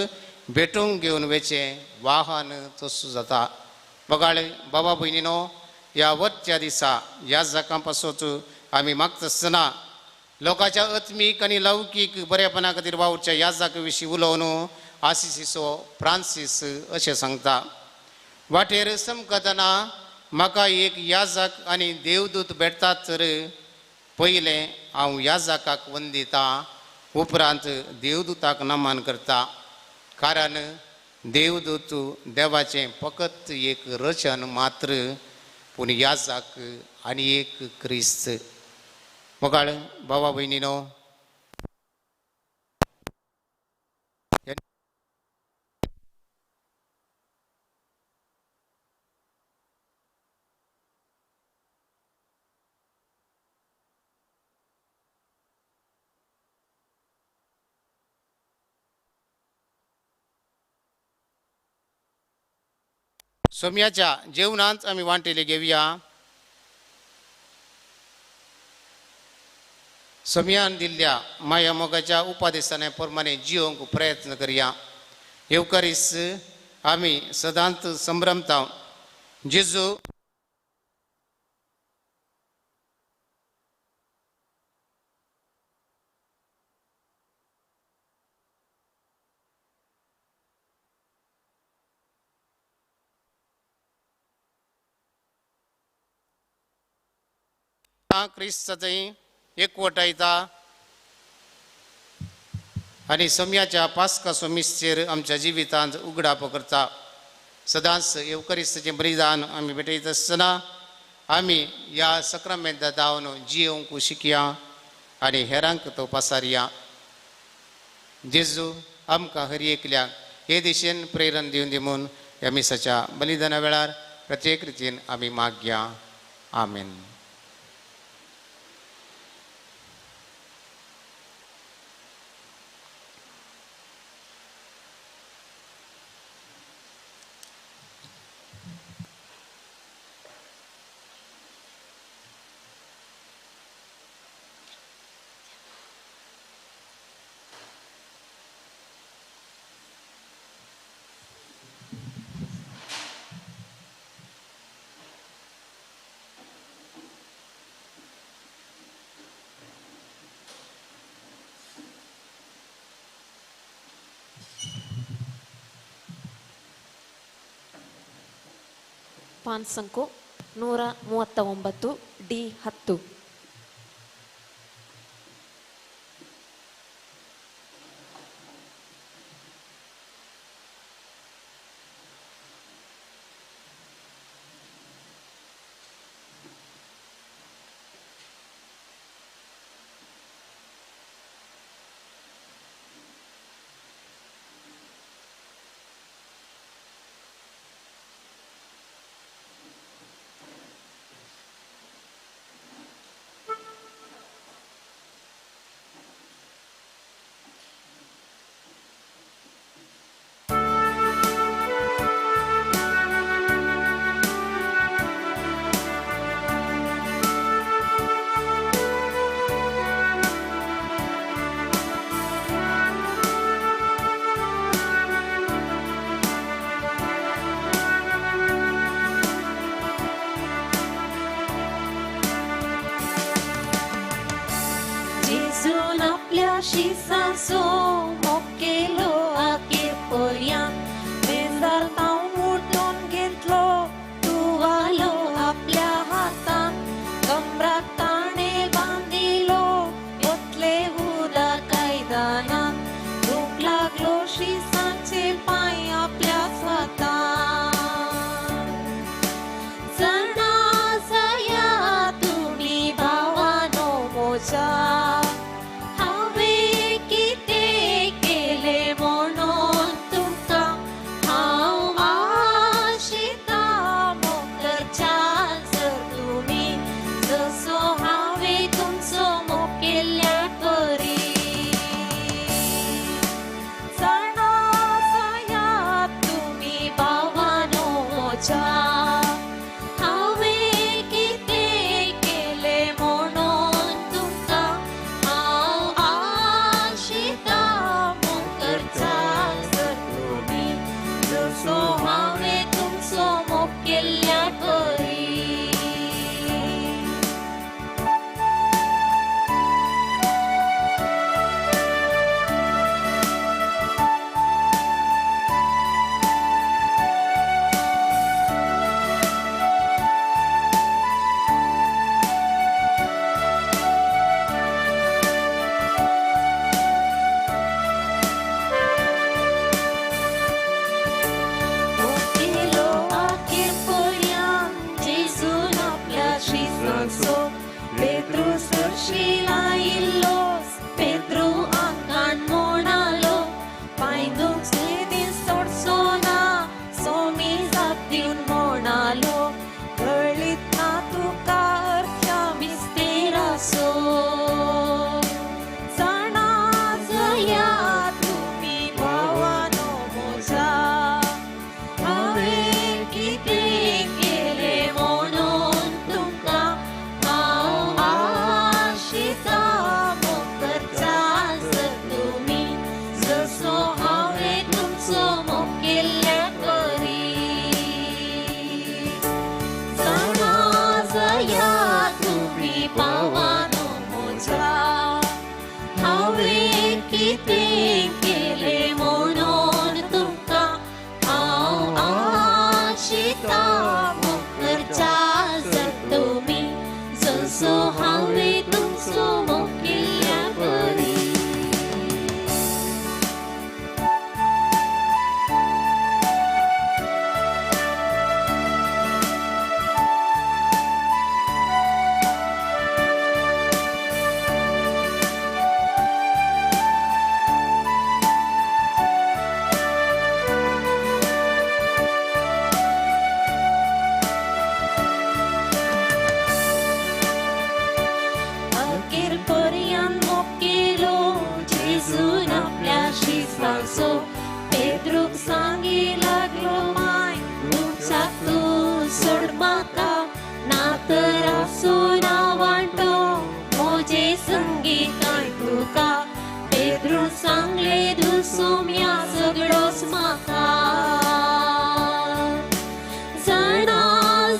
S2: भेटूंक घेवन वेचें वाहन तसो जाता. बगाळे बाबा भयणीनो, ह्या वरच्या दिसा याजकां पासत आमी मागता आसतना लोकांच्या आत्मीक आनी लौकीक बरेपणा खातीर वावुरच्या याजका विशीं उलोवन आसिसीचो फ्रांसीस अशें सांगता, वाटेर समकतना म्हाका एक याजक आनी देवदूत भेटतात तर पयलें हांव याजकाक वंदिता, उपरांत देवदूताक नमन करता, कारण देवदूत देवाचें फकत एक रचन मात्र, पूण याजक आनी एक क्रिस्त. मोगाळ भावा भयणीनो, सोम्याच्या जेवणांत आमी वांटेले घेवया. सोम्यान दिल्ल्या माया मोगाच्या उपादेशाने प्रमाणे जिवंक प्रयत्न करया. येवकारीस आमी सदांच संभ्रमता. जेजू क्रिस्ताचें एकवटायता आनी सम्याच्या पास्काचो मिसचेर आमच्या जिवितांत उगडाप करता. सदांच येवकरिस्ताचें बलिदान आमी भेटयत आसतना आमी ह्या सक्रामेंता धांवन जियोवंक शिकया आनी हेरांक तो पासारया. जेजू आमकां हर एकल्याक हे दिशेन प्रेरण दिवन दी म्हूण ह्या मिसाच्या बलिदाना वेळार प्रत्येक रितीन आमी मागया. आमेन.
S1: ಪಾನ್ಸಂಕು 139 D10. शिसांचो मोग केलो आखेर पर्यांत, बेजार तावन उठून घेतलो तुवालो आपल्या हातान, कमराक ताणें बांदिलो ओतले उदक आयदनान, धुवंक लागलो शिसांचे पांय आपल्या हातान. जाणा जाया तुमी भावानो म्हज्या, हांवें कितें केलें म्हणून तुमकां हांव आशिता मोग करच्याक जर तुमी जसो हांवें तुमचो मोग केल्ल्या परी. पेद्रू सरशी आयिल्लो, पेद्रू आंगान म्हणालो, पांय दुखले दीस सोडचो ना, सोमी जाप दिवन म्हणालो, कळीत ना तुका अर्थ्या मिस्तेराचो. जाणा जया तुमी भावानो म्हज्या, हांवें कितें केलें म्हणून तुमकां हांव आशिता मोग करच्याक जर तुमी जसो हांवें तुमचो मोग केल्ल्या परी. जाणा जया तुमी भावानो म्हज्या, हांवें कितें केलें म्हणून तुमकां हांव आशिता मोग करच्याक जर तुमी जसो हांवें तुमचो मोग केल्ल्या परी. अखेर पर्यांत मोग केलो जेजून आपल्या शिसांचो, पेद्रूक सांगी लागलो माय तुमच्याक तूं सोड म्हाका, ना तर आसूं ना वांटो म्हजे संगी कांय तुका. पेद्रून सांगलें दुसोम्या सगळोच म्हाका. जाणा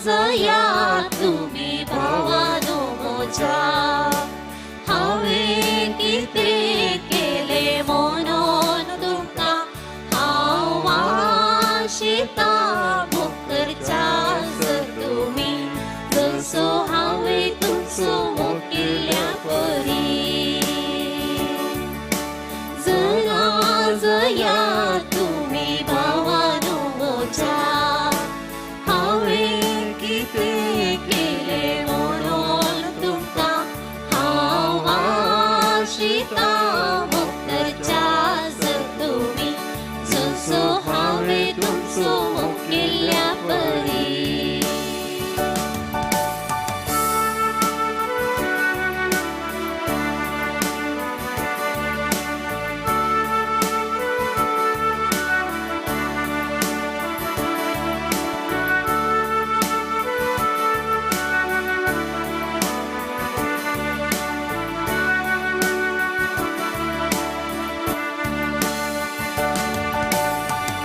S1: जया तुमी भावानो म्हज्या, हांवें कितें केलें म्हणून तुमकां हांव आशिता मोग करच्याक जर आशिता मुक्तच्या जर तुमी जसो हांवें तुमचो मोग केल्ल्या परी.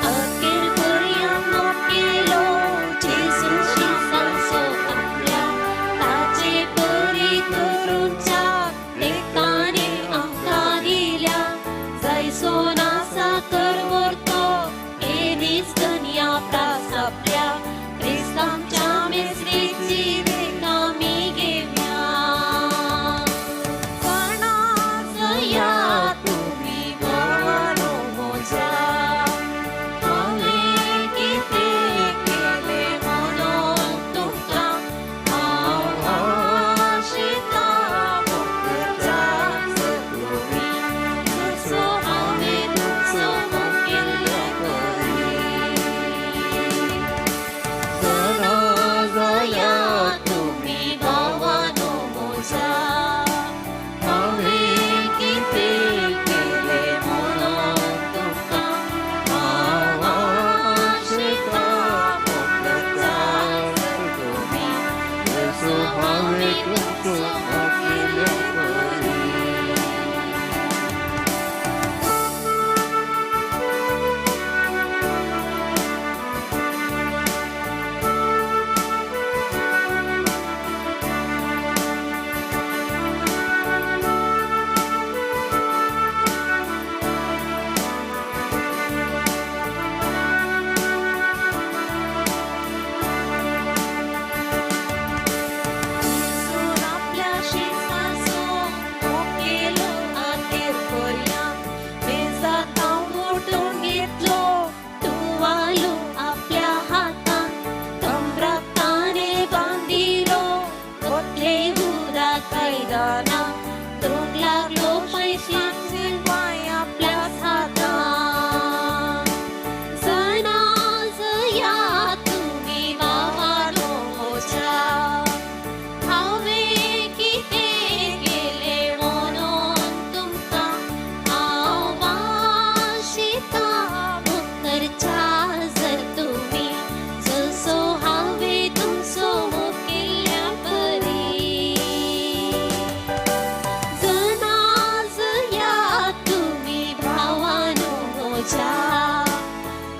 S1: अखेर पर्यंत मोग केलो जेजू शिसांचो आपल्या ताचे परी करूच्या लेखाने आमकां दिल्या जायसो नासा करवरतो एनीच दनया प्रास आपल्या क्रिस्तांच्या मेसरीची देख आमी घेवया. जाणा तुमी भावानो म्हज्या हांवें कितें केलें म्हणून तुमकां हांव आशिता मुक्तच्या जर तुमी जसो हांवें तुमचो मोग केल्ले परी. जाणा तुमी भावानो म्हज्या हांवें कितें केलें म्हणून तुमकां हांव आशिता मुक्तच्या जर तुमी जसो हांवें तुमचो मोग केल्ले परी. जेजून आपल्या शिसांचो मोग केलो अखेर पर्यंत मेजा उठून घेतलो तुवालो आपल्या हातान कमराक ताणें बांदिलो ओतले उदक आयदनां करूंक लागलो पयशांचे पांय आपल्याच हातान. जाणा जया तुमी भावानो म्हज्या हांवें कितें केलें म्हणून तुमकां हांव आशिता मुक्तच्या जर तुमी जसो हांवें तुमचो मोग केल्ल्या परी. जाणा तुमी भावानो म्हज्या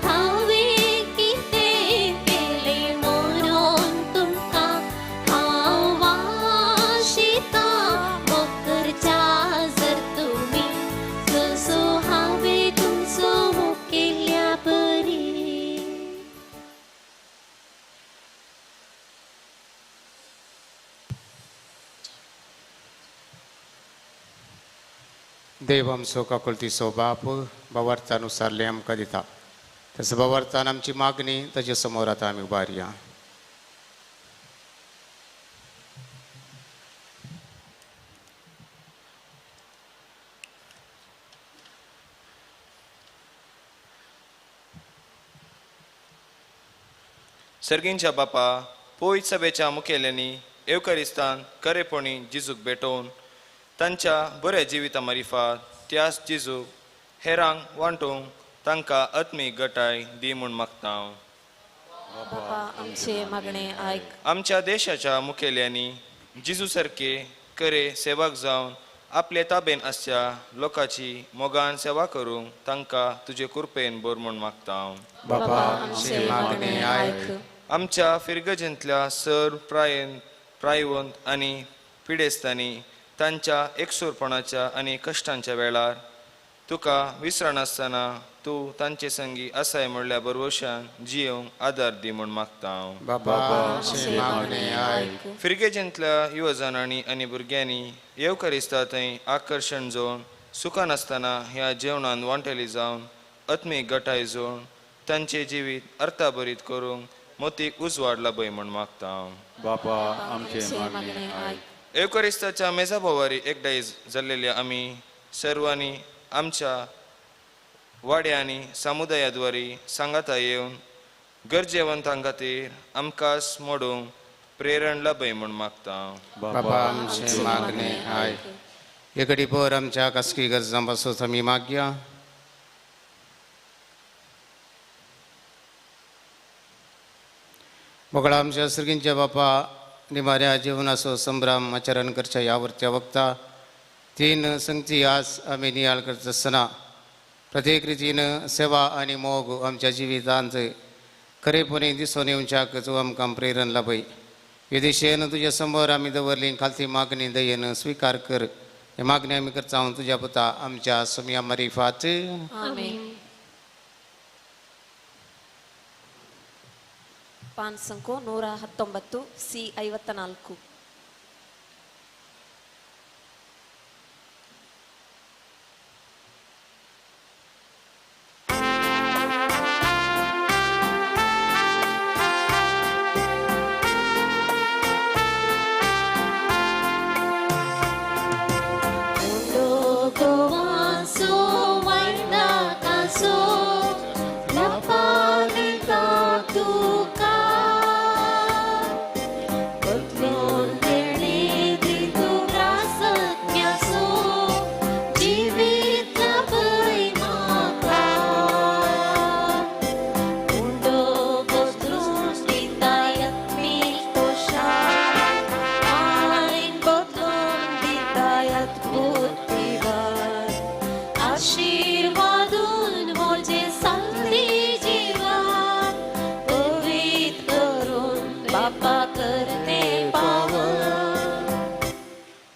S1: हांवें कितें केलें म्हणून तुमकां हांव आशिता मुक्तच्या जर तुमी जसो हांवें तुमचो मोग केल्ल्या परी.
S2: देव आमचो काकुळतीचो बाप भावार्थानुसारलें आमकां दिता तसो भावार्थान आमची मागणी ताजे समोर आतां आमी उबारया.
S7: सर्गींच्या बापा पोयत सभेच्या मुखेल्यांनी येवकरिस्तान खरेपणी जिजूक भेटोवन तांच्या बऱ्या जिविता मारिफात त्याच जिजूक हेरांक वांटूंक तांकां आत्मीक गटाय दी म्हूण मागता हांव.
S1: बापा आमचे मागणे आयक.
S7: आमच्या देशाच्या मुखेल्यांनी जिजू सारके खरे सेवक जावन आपले ताबेन आसच्या लोकांची मोगान सेवा करूंक तांकां तुजे कृपेन भर म्हूण मागता हांव.
S2: बापा आमचे मागणे आयक.
S7: आमच्या फिरगजेंतल्या सर प्रायवंत आनी पिडेस्तांनी तांच्या एकसुरपणाच्या आनी कश्टांच्या वेळार तुका विसरनासतना तूं तांचे संगी आसाय म्हणल्या बरवशान जियोंक आदार दी म्हूण मागता हांव.
S2: बाबा आमचे मागणे आयक.
S7: फिरगेजेंतल्या युवजणांनी आनी भुरग्यांनी येवकरिस्ता थंय आकर्शण जोवन सुखान नासतना ह्या जेवणान वांटेली जावन आत्मीक गटाय जोवन तांचें जिवीत अर्थाभरीत करूंक मोतीक उजवाड लाभय म्हूण मागता हांव.
S8: बापा आमचे मागणे आयक.
S7: येवकरिस्ताच्या मेजा भोवारी एकदां जाल्लेल्या आमी सर्वांनी आमच्या वाड्यांनी समुदायाद्वारे सांगाता येवन गरजेवंतां खातीर आमकां मोडूंक प्रेरण लाभय म्हूण मागता.
S2: बाबा आमचे मागणे आयक. एकडे भर आमच्या खासगी गरजां पासून आमी मागया. मोगळा आमच्या सर्गींच्या बापा, निमाऱ्या जिवनाचो संभ्रम आचरण करच्या ह्या वरत्या वक्ता तीन संगती आज आमी नियाळ करता आसतना प्रत्येक रितीन सेवा आनी मोग आमच्या जिवितांत खरेपणी दिसून येवच्याक तूं आमकां प्रेरण लाभय. हे दिशेन तुज्या समोर आमी दवरली खालती मागणी दयेन स्विकार कर. हे मागणी आमी करता तुज्या पुता आमच्या सोमया मारिफात.
S1: आमेन. ಪಾನ್ ಸಂಕೋ 119 ಸಿ 54.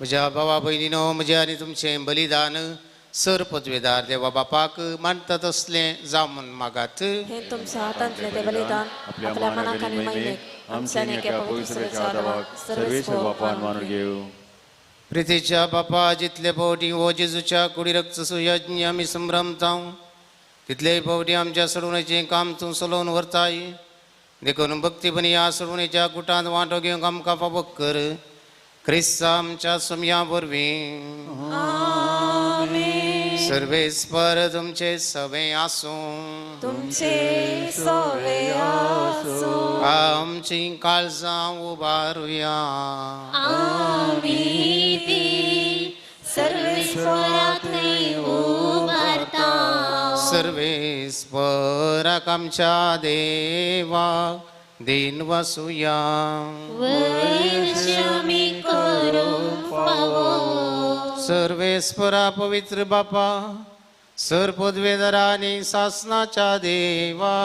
S2: म्हज्या भावा भयणीनो, म्हजें आनी तुमचें बलिदान सर पदवेदार देवा बापाक मानता तसलें जावं म्हूण मागात.
S1: हे तुमच्या हातांतलें ते बलिदान आपल्या मनाक आनी महिमेक आमच्या आनी एका पवित्र सभेच्या आदावाक सर्वेश्वर
S8: बापान मानून घेवं.
S2: प्रितीच्या बापा, जितले फावटी हो जेजूच्या कुडी रक्त सुयज्ञ आमी संभ्रमता तितले फावटी आमच्या सोडवणेचें काम तूं चलोवन व्हरताय. देखून भक्तीपणी ह्या सोडवणेच्या गुटांत वांटो घेवंक आमकां फावो कर. क्रिस्ता आमच्या सोमया वरवीं. सर्वेस्पर तुमचे सवे आसूं.
S1: तुमचे सवे आसूं.
S2: आमची काळजां उबारुया.
S1: आमी ती सर्वेस्पराक थंय उबारता.
S2: सर्वेस्पराक आमच्या देवा दीन वसुया.
S1: वैश्यामी करूंक फावो.
S2: सर्वेस्परा पवित्र बापा, सर पदवेदारा आनी सासनाच्या देवा,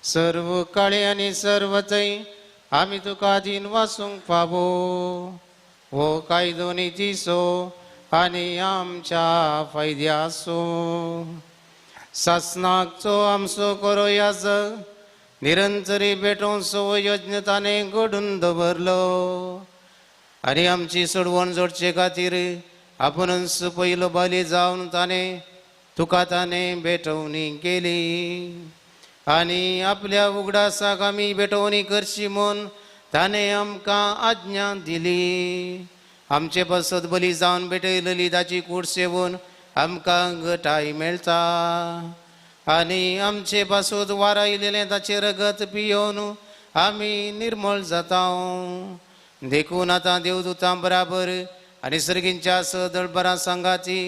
S2: सर्व काळे आनी सर्व थंय आमी तुका दीन वासूंक फावो. हो कायदो नितीचो आनी आमच्या फायद्याचो. सासनाचो आमचो करो याजक निरंतरी भेटोवचो यज्ञ ताणें घडून दवरलो आनी आमची सोडवण जोडचे खातीर आपुणूच पयलो बली जावन ताणें तुका ताणें भेटवणी केली आनी आपल्या उगडासाक आमी भेटवणी करची म्हूण ताणें आमकां आज्ञा दिली. आमचे पासत बली जावन भेटयलेली ताची कूड सेवून आमकां घटाय मेळटा आनी आमचे पासून वारायलेलें ताचें रगत पियोवन आमी निर्मळ जाता. देखून आतां देवदूतां बराबर आनी सर्गींच्या सदळबरां सांगाती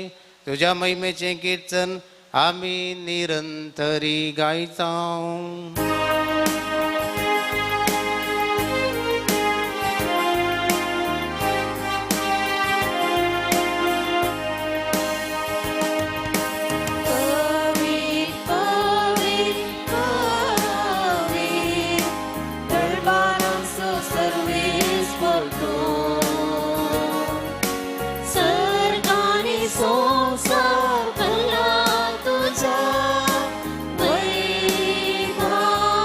S2: तुज्या महिमेचें किर्तन आमी निरंतरी गायता.
S1: संसार भरला तुझ्या वैभवान.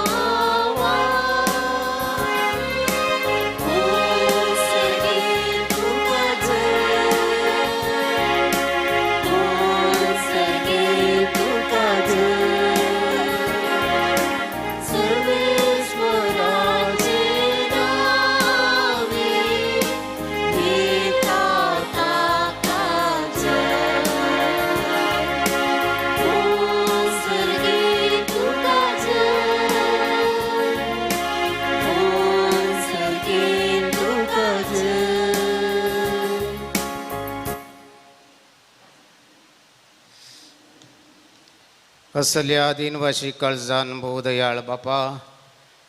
S2: असल्या दिनवाशी काळजान भोव दयाळ बापा,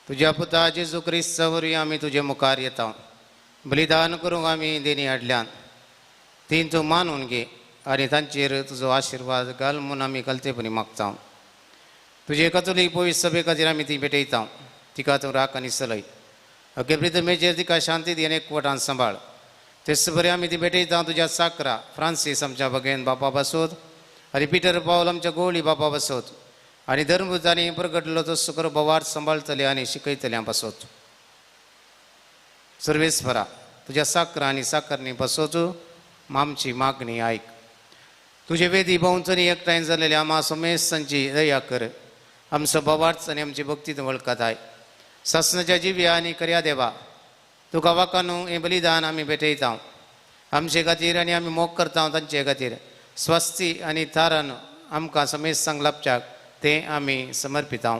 S2: तुज्या पुता जेजू क्रिस्ता वरवीं आमी तुजे मुखार येता. बलिदान करूंक आमी देणी हाडल्यान ती तूं मानून घे आनी तांचेर तुजो आशिर्वाद घाल म्हूण आमी कलतेपणी मागता. तुजे कथोलीक पवित्र सभे खातीर आमी ती भेटयता. तिका तूं राख आनी चलय. अगे प्रितमेचेर तिका शांती दी आनी एकवटान सांबाळ. तेच बरें आमी ती भेटयता तुज्या साकरा फ्रांसीस आमच्या बगेन बापा बसोत आनी पिटर पावल आमच्या गोवळी बापा बसोत आनी धर्मभूतांनी प्रगटलो तो सुकर बोवार सांबाळतले आनी शिकयतल्या बसोत. सर्वेस्परा तुज्या साकरा आनी साकरणी बसोत आमची मागणी आयक. तुजे वेदी भोंवतणी एकठांय जाल्लेल्या आमा समेस्तांची दया कर. आमचो बोवार्च आनी आमची भक्ती तूं वळखताय. सासणाच्या जिव्या आनी कर्या देवा, तुका वाकानू हें बलिदान आमी भेटयता. आमचे खातीर आनी आमी मोग करता तांचे खातीर स्वस्ती आनी थारान आमकां समेस्तांक लाभच्याक तें आमी समर्पिता.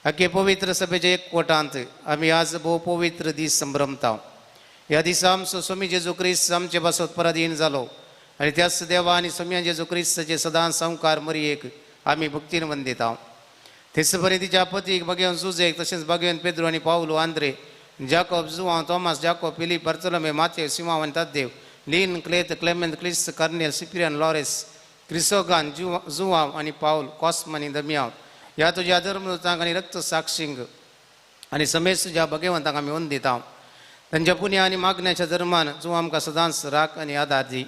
S2: अखे पवित्र सभेच्या एकवटांत आमी आज भोव पवित्र दीस संभ्रमता. ह्या दिसा आमचो स्वामी जेजू क्रिस्त आमचे पासत पराधीन जालो आनी त्याच देवा आनी स्वामी जेजू क्रिस्ताचे सदां संवकार मरयेक आमी भक्तीन वंदिता. तेच बरें तिच्या पतीक बागेवन जुजेक तशेंच बागेवन पेद्रो आनी पावलो आंद्रे जाकोब जुवांव तोमास जाकोब फिलीप बर्तलोमे माथेव सिमांव आनी ताद्देव लीन क्लेत क्लेमेंत क्लिस्त कर्नेल सिप्रियन लॉरेस क्रिसोगान जुवांव आनी पावल कॉस्म आनी दमियांव ह्या तुज्या धर्मदूतांक आनी रक्त साक्षींक आनी समेस्त तुज्या भगवंतांक आमी वंदिता. तांच्या पुण्या आनी मागण्याच्या धर्मान तूं आमकां सदांच राख आनी आदार दी.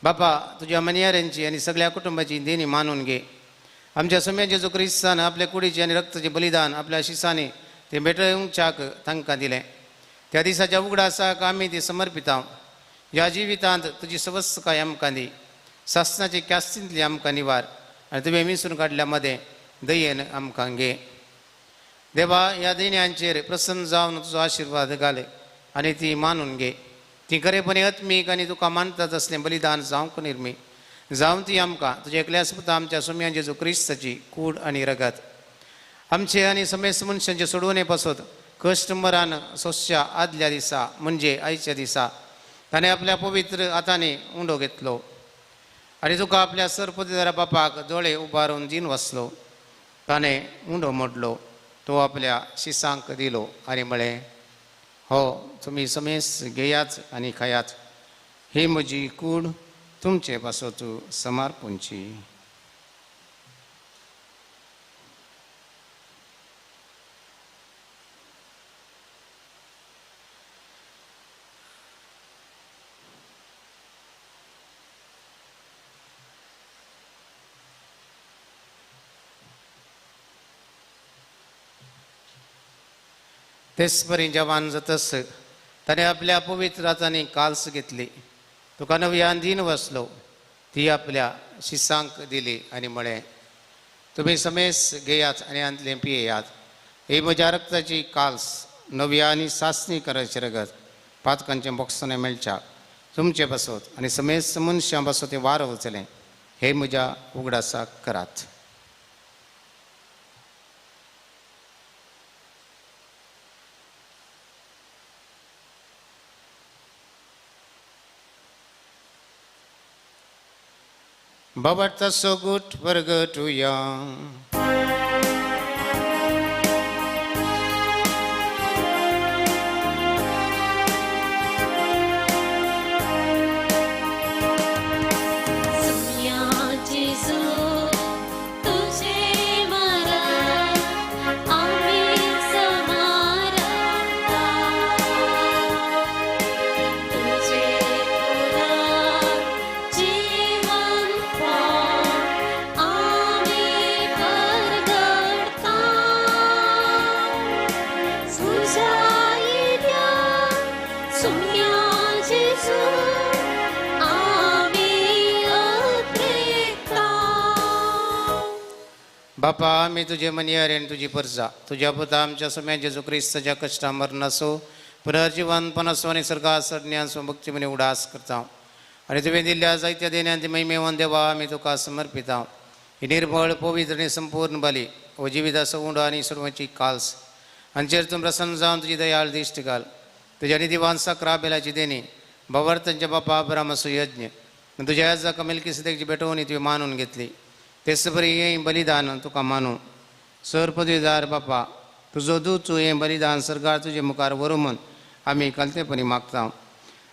S2: बापा, तुज्या मनियाऱ्यांची आनी सगळ्या कुटुंबाची देणी मानून घे. आमच्या सम्या जेजू क्रिस्तान आपल्या कुडीचें आनी रक्ताचें बलिदान आपल्या शिसांनी तें भेटोवच्याक तांकां दिलें. त्या दिसाच्या उगडासाक आमी ती समर्पिता. ह्या जिवितांत तुजी सवस्तकाय आमकां दी. सासणाची ख्यास्तींतली आमकां निवार आनी तुवें मिसून काडल्या मदें दयेन आमकां घे. देवा, ह्या देण्यांचेर प्रसन्न जावन तुजो आशिर्वाद घाले आनी ती मानून घे. ती खरेपणी आत्मीक आनी तुका मानतात असलें बलिदान जावंक निर्मी जावं ती आमकां तुज्या एकल्याच पुता आमच्या सोम्या जेजू क्रिस्ताची कूड आनी रगत आमचे आनी समेस्त मनशांचे सोडवणे पासत कश्ट मरान सोंसच्या आदल्या दिसा म्हणजे आयच्या दिसा ताणें आपल्या पवित्र हातांनी उंडो घेतलो आनी तुका आपल्या सरपतिदारा बापाक दोळे उबारून जीन वसलो. ताणें उंडो मोडलो, तो आपल्या शिसांक दिलो आनी म्हळें, हो तुमी समेस्त घेयात आनी खायात. ही म्हजी कूड तुमचे पासत समर्पूंची. तेच परी जवान जातस ताणें आपल्या पवित्र हातांनी काल्स घेतली, तुका नव्यान दीन वसलो, ती आपल्या शिसांक दिली आनी म्हळें, तुमी समेस घेयात आनी हांतलें पियेयात. ही म्हज्या रक्ताची काल्स नव्या आनी सासणी करायची रगत पातकांचें बोगसणें मेळच्या तुमचे पासत आनी समेस्त मनशां पासत तें वार वचलें. हे म्हज्या उगडासाक करात. बाबाचा सोगूट परगटुया. बापा, आमी तुजे मनियार आनी तुजी परजा तुज्या पुता आमच्या सम्या जेजू क्रिस्ताच्या कश्टा मरणाचो पुनर्जिवनपणाचो आनी सर्गा चडण्याचो भक्तीमने उडास करता आनी तुवें दिल्ल्या जायत्या देण्यांत महिमेवन देवा आमी तुका समर्पिता. ही निर्मळ पवित्र आनी संपूर्ण बली हो जिविताचो उंडो आनी सोडवची काल्स हांचेर तूं प्रसन्न जावन तुजी दयाळ दिश्ट घाल. तुज्या निधिवान सकरा बेलाची देणी भवर्तनच्या बापा अब्रामाचो यज्ञ तुज्या याजाक मेलकीसेदेकची भेटवणी तुवें मानून घेतली. तेच बरी हें बलिदान तुका मानू. सर पदवीदार बापा, तुजो दूत हें बलिदान सरकार तुजे मुखार व्हरूं म्हूण आमी कलतेपणी मागता.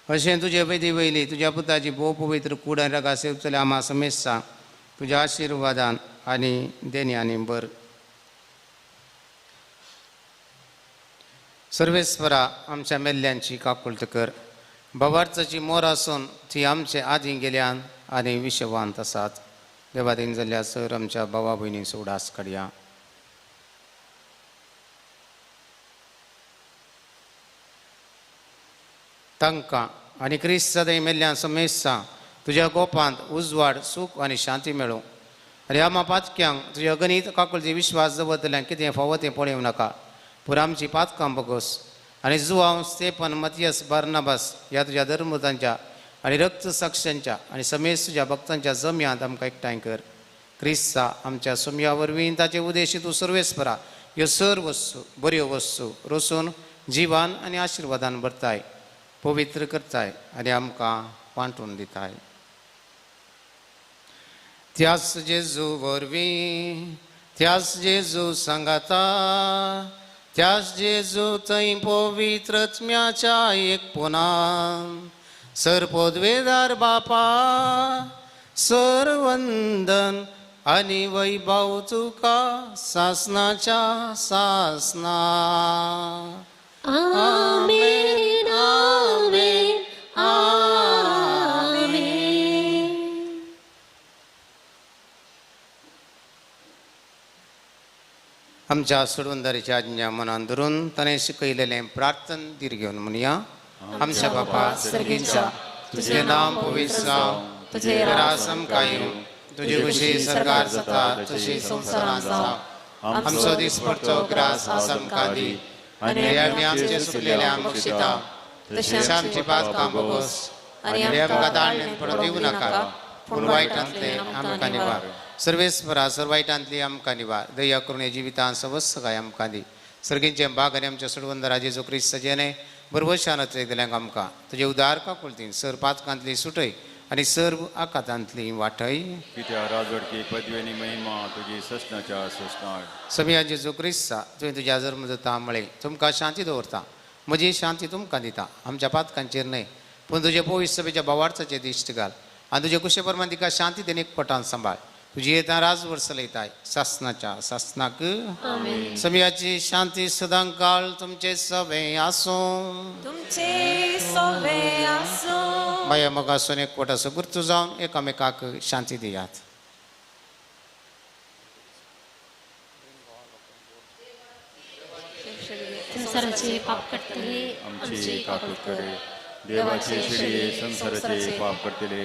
S2: अशें तुजे वेदी वयली तुज्या पुताची भोव पवित्र कूड आनी रगा सेवचले आमा समेस्ता तुज्या आशिर्वादान आनी देण्यांनी बर. सर्वेस्वरा, आमच्या मेल्ल्यांची काकुळट कर. भवार्थाची मोर आसून ती आमचे आदीं गेल्यान आनी विशवांत आसात. देवादीन जाल्ल्या सर आमच्या भावा भयणींचो उडास काडया. तांकां आनी क्रिस्त सदां मेल्ल्यान समेस्ता तुज्या गोपांत उजवाड, सूख आनी शांती मेळूं. आनी आमा पातक्यांक तुज्या गणीत काकुळटी विश्वास दवरतल्यांक कितें फावो तें पळोवं नाका, पूण आमची पातकां बगोस आनी जुवांव, स्तेपन, मतियस, बार्नाबास ह्या तुज्या धर्मतांच्या आनी रक्त साक्षांच्या आनी समेस्त तुज्या भक्तांच्या जम्यांत आमकां एकठांय कर. क्रिस्ता आमच्या सोम्या वरवीं ताचे उदेशी तूं सर्वेस्परा ह्यो सर वस्तू बऱ्यो वस्तू रोसून जिवान आनी आशिर्वादान भरताय, पवित्र करताय आनी आमकां वांटून दिताय. त्याच जेजू वरवीं, त्याच जेजू सांगाता, त्याच जेजू थंय पवित्रत्म्याच्या एकपणान सर पदवेदार बापा सरवंदन आनी वैभव तुका सासनाच्या सासना.
S1: आमेन, आमेन, आमेन.
S2: आमच्या सोडवंदारीच्या आज्ञा मनान धरून ताणें शिकयलेलें प्रार्थन धीर घेवन म्हणया. आमच्या बापा सर्गींच्या, तुजें नांव पवित्र जावं, तुजें राज आमकां येवं, तुजी खुशी सरकार जाता तशी संवसारांत जावं. आमचो दिसपडचो ग्रास आज आमकां दी आनी आमी आमचे सुकलेले बक्षिता तशें आमची पातकां बगोस आनी आमकां ताळणेंत पडूंक दिवं नाका, पूण वायटांतलें आमकां निवार. सर्वेस्परा, सर वायटांतली आमकां निवार. दया करून जिवितांत सवस्सकाय आमकां दी. सर्गींचे बाग आनी आमच्या सोडवंदरा जेजू क्रिस्त जेणे बरवशान दिल्यांक आमकां तुजे उदार काकुळतीन सर पातकांतली सुटय आनी सर्व आकातांतली वाटय.
S8: पित्या राजवटकी पदवी आनी महिमा तुजी ससनाच्या ससनाक.
S2: समिया जेजू क्रिस्ता, तुवें तुज्या जर्मदूता म्हळें, तुमकां शांती दवरता, म्हजी शांती तुमकां दिता. आमच्या पातकांचेर न्हय पूण तुजे पवित्र सभेच्या भावार्थाचेर दिश्ट घाल आनी तुजे कुशे प्रमाण तिका शांती देणे एकपटान सांबाळ. तुजी येता राजवट चलयताय सासनाच्या सासनाक. समियाची शांती सदां काळ तुमचे सवे आसूं.
S1: तुमचे सवे आसूं.
S2: माया मोगासून एकवटाचो गुर्तू जावन एकामेकाक शांती दियात.
S4: संसाराचे पाप करतले
S8: आमची काकूत करे. देवाचे शेळये संसाराचे पाप करतले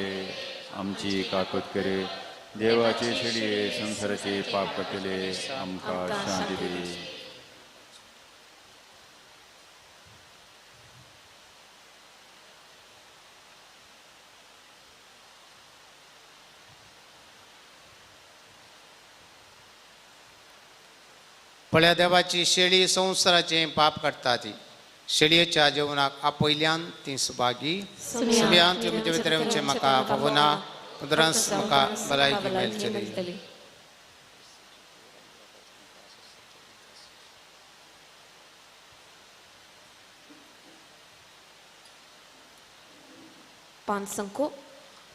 S8: आमची काकूत करे. देवाचे शेळये संसाराचे पाप करतले आमकां शांती दी.
S2: पळया देवाची शेळी संवसाराचें पाप काडटा ती शेळयेच्या जेवणाक आपयल्यान ती सुभागी. सगळ्यान तुमचे भितर येवचें म्हाका फावना, उदरांस म्हाका भलायकी मेळटली.
S1: ಪಾನ್ಸಂಕು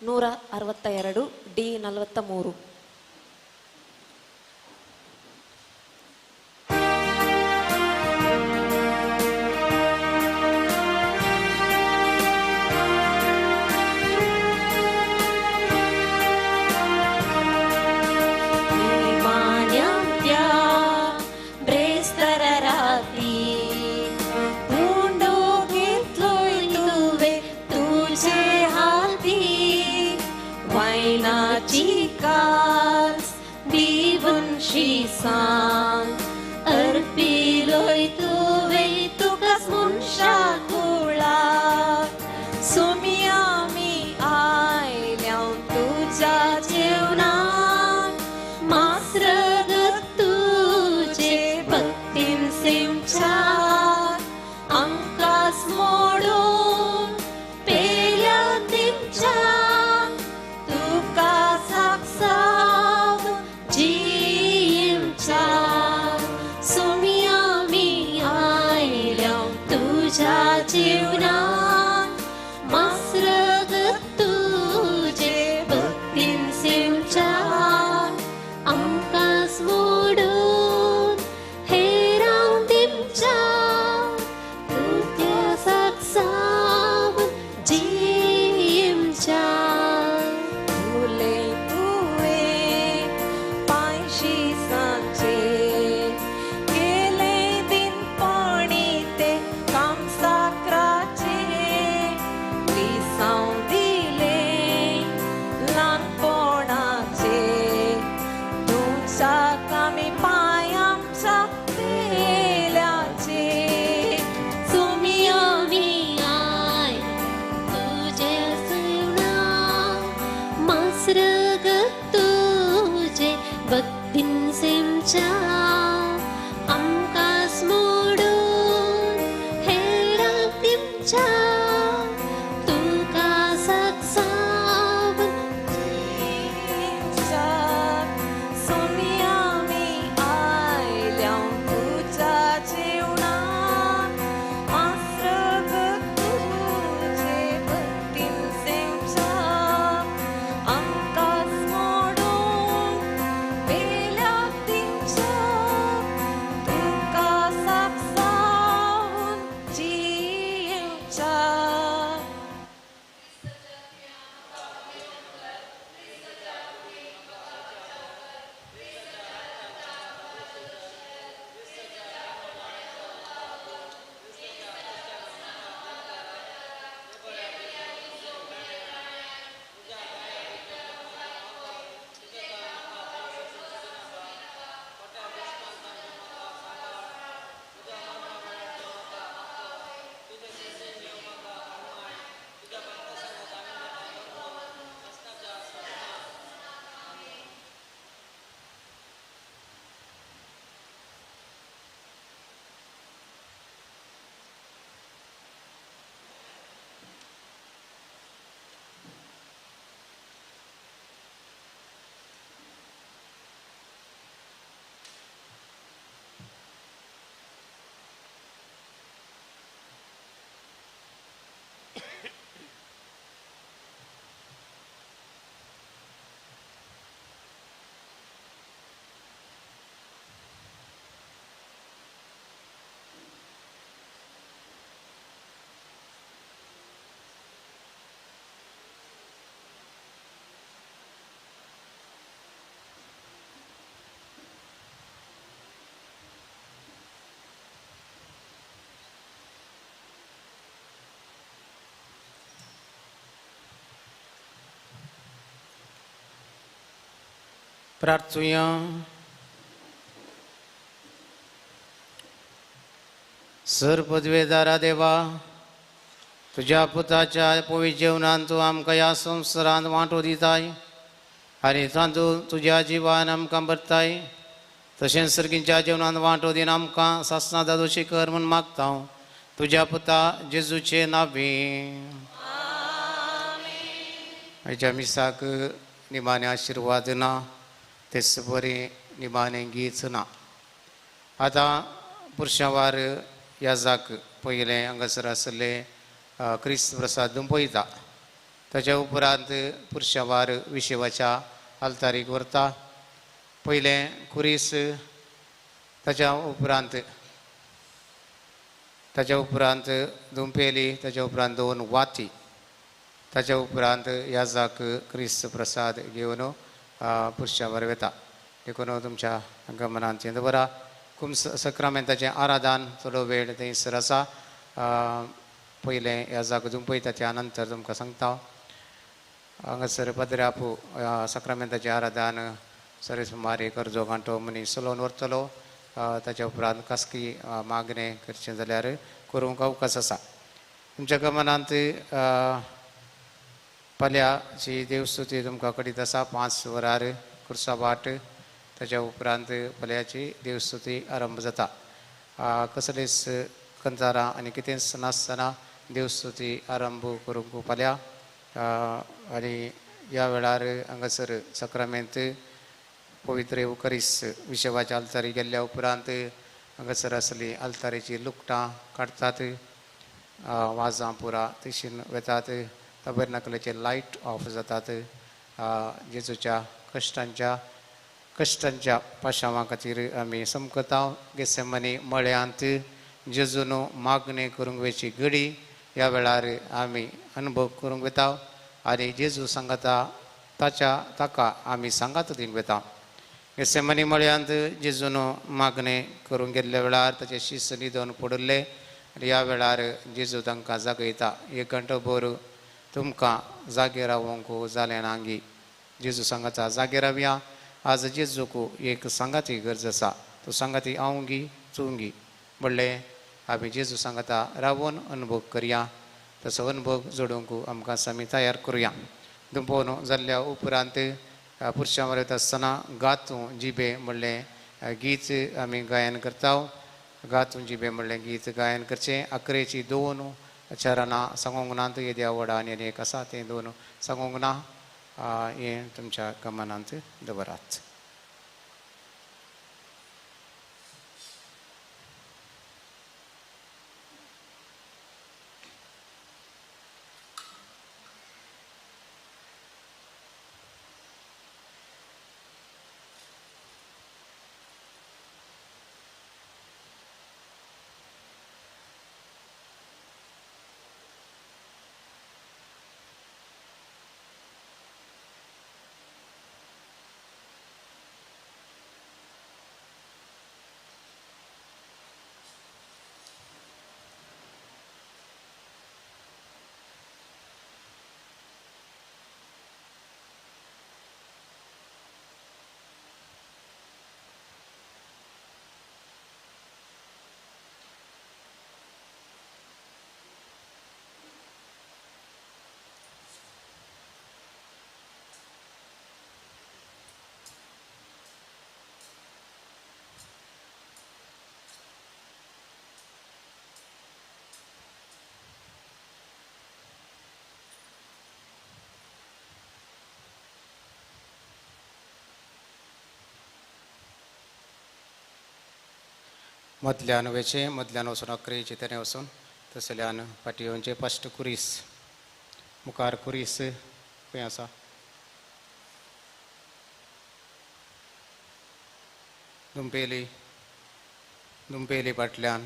S1: 162 ಡಿ 43.
S3: तुका साक्षात
S9: रगत तुजें भक्तीन सेमच्या आमकां मोडून हेरांक दिवच्या तुका साक्षावन
S1: सोनिया मी आयल्या तुज्या जेवणाक मास्रगत तुजें भक्तीन सेमच्या आमकां मोडून वेल्याक दिवच्या तुका साक्षावन जियेवच्या.
S2: प्रार्थुया. सर पदवेदारा देवा, तुज्या पुताच्या पवित्र जेवणान तूं आमकां ह्या संवसारांत वांटो दिताय आनी तातूंत तुज्या जिवान आमकां भरताय. तशेंच सर्गींच्या जेवणान वांटो दिवन आमकां सासना दादोशी कर म्हूण मागता हांव तुज्या पुता जेजूचे नांवे. आयच्या मिसाक निमाणे आशिर्वाद ना, तेच बरें निमाणें गीत ना. आतां पुरशांवार याजाक पयलें हांगासर आसलें क्रिस्त प्रसाद दुंपयता. ताच्या उपरांत पुरशांवार विशेवाच्या आल्तारीक व्हरता. पयलें कुरीस, ताच्या उपरांत दुंपेली, ताच्या उपरांत दोन वाती, ताच्या उपरांत याजाक क्रिस्त प्रसाद घेवन पुरशांवार वेता. देखून तुमच्या गमनांत तें दवरा. कुम्स सक्रामेंताचें आराधन थोडो वेळ थंयसर आसा. पयलें याजाक दुंपयता त्या नंतर तुमकां सांगता. हांगासर पदरापू सक्रामेंताचें आराधन सरेस मारी कर्जो घांटो मनीस चलोवन व्हरतलो. ताच्या उपरांत खासगी मागणें करचें जाल्यार करूंक अवकाश आसा. तुमच्या गमनांत फाल्यांची देवस्तुती तुमकां करीत आसा. 5 वरार कुर्सा वाट, ताच्या उपरांत फाल्यांची देवस्तुती आरंभ जाता. कसलीच कंतारां आनी कितेंच नासतना देवस्तुती आरंभ करूंक फाल्यां. आनी ह्या वेळार हांगासर सक्रामेंत पवित्र येवकरीस विशेवाच्या आल्तारी गेल्ल्या उपरांत हांगासर आसली आल्तारीची लुकटां काडटात, वाजां पुरा तशीन वेतात. ताबेर्नाकलाचे लायट ऑफ जातात. जेजूच्या कश्टांच्या पाशांवा खातीर आमी समकता. गेसेमनी मळ्यांत जेजून मागणें करूंक वेची घडी ह्या वेळार आमी अनुभव करूंक वता आनी जेजू सांगता ताका आमी सांगात दिवंक वता. गेसेमनी मळ्यांत जेजून मागणें करूंक गेल्ल्या वेळार ताचे शीस न्हिदोन पडिल्ले आनी ह्या वेळार जेजू तांकां जागयता. एक घंटो भर तुमकां जागे रावंक जालें ना गी? जेजू सांगाता जागे रावया. आज जेजूक एक सांगाती गरज आसा. तो सांगाती हांव गी तूं गी म्हणलें आमी जेजू सांगाता रावून अनुभव करया. तसो अनुभव जोडूंक आमकां आमी तयार करुया. दुंपोवन जाल्ल्या उपरांत पुरशां बरयता आसतना गातूं जिबे म्हणलें गीत आमी गायन करता. गातूं जिबे म्हणलें गीत गायन करचें. अकरेची 2 चरणां सांगूंक ना, येद्या व्हडा आनी एक आसा तें 2 सांगूंक ना, हें तुमच्या गमनांत दवरात. मदल्यान वेचें, मदल्यान वचून अकरेचे तेरे वचून तसल्यान फाटीं येवचें. फस्ट कुरीस मुखार कुरीस खंय आसा? दुंपेली दुंपेली फाटल्यान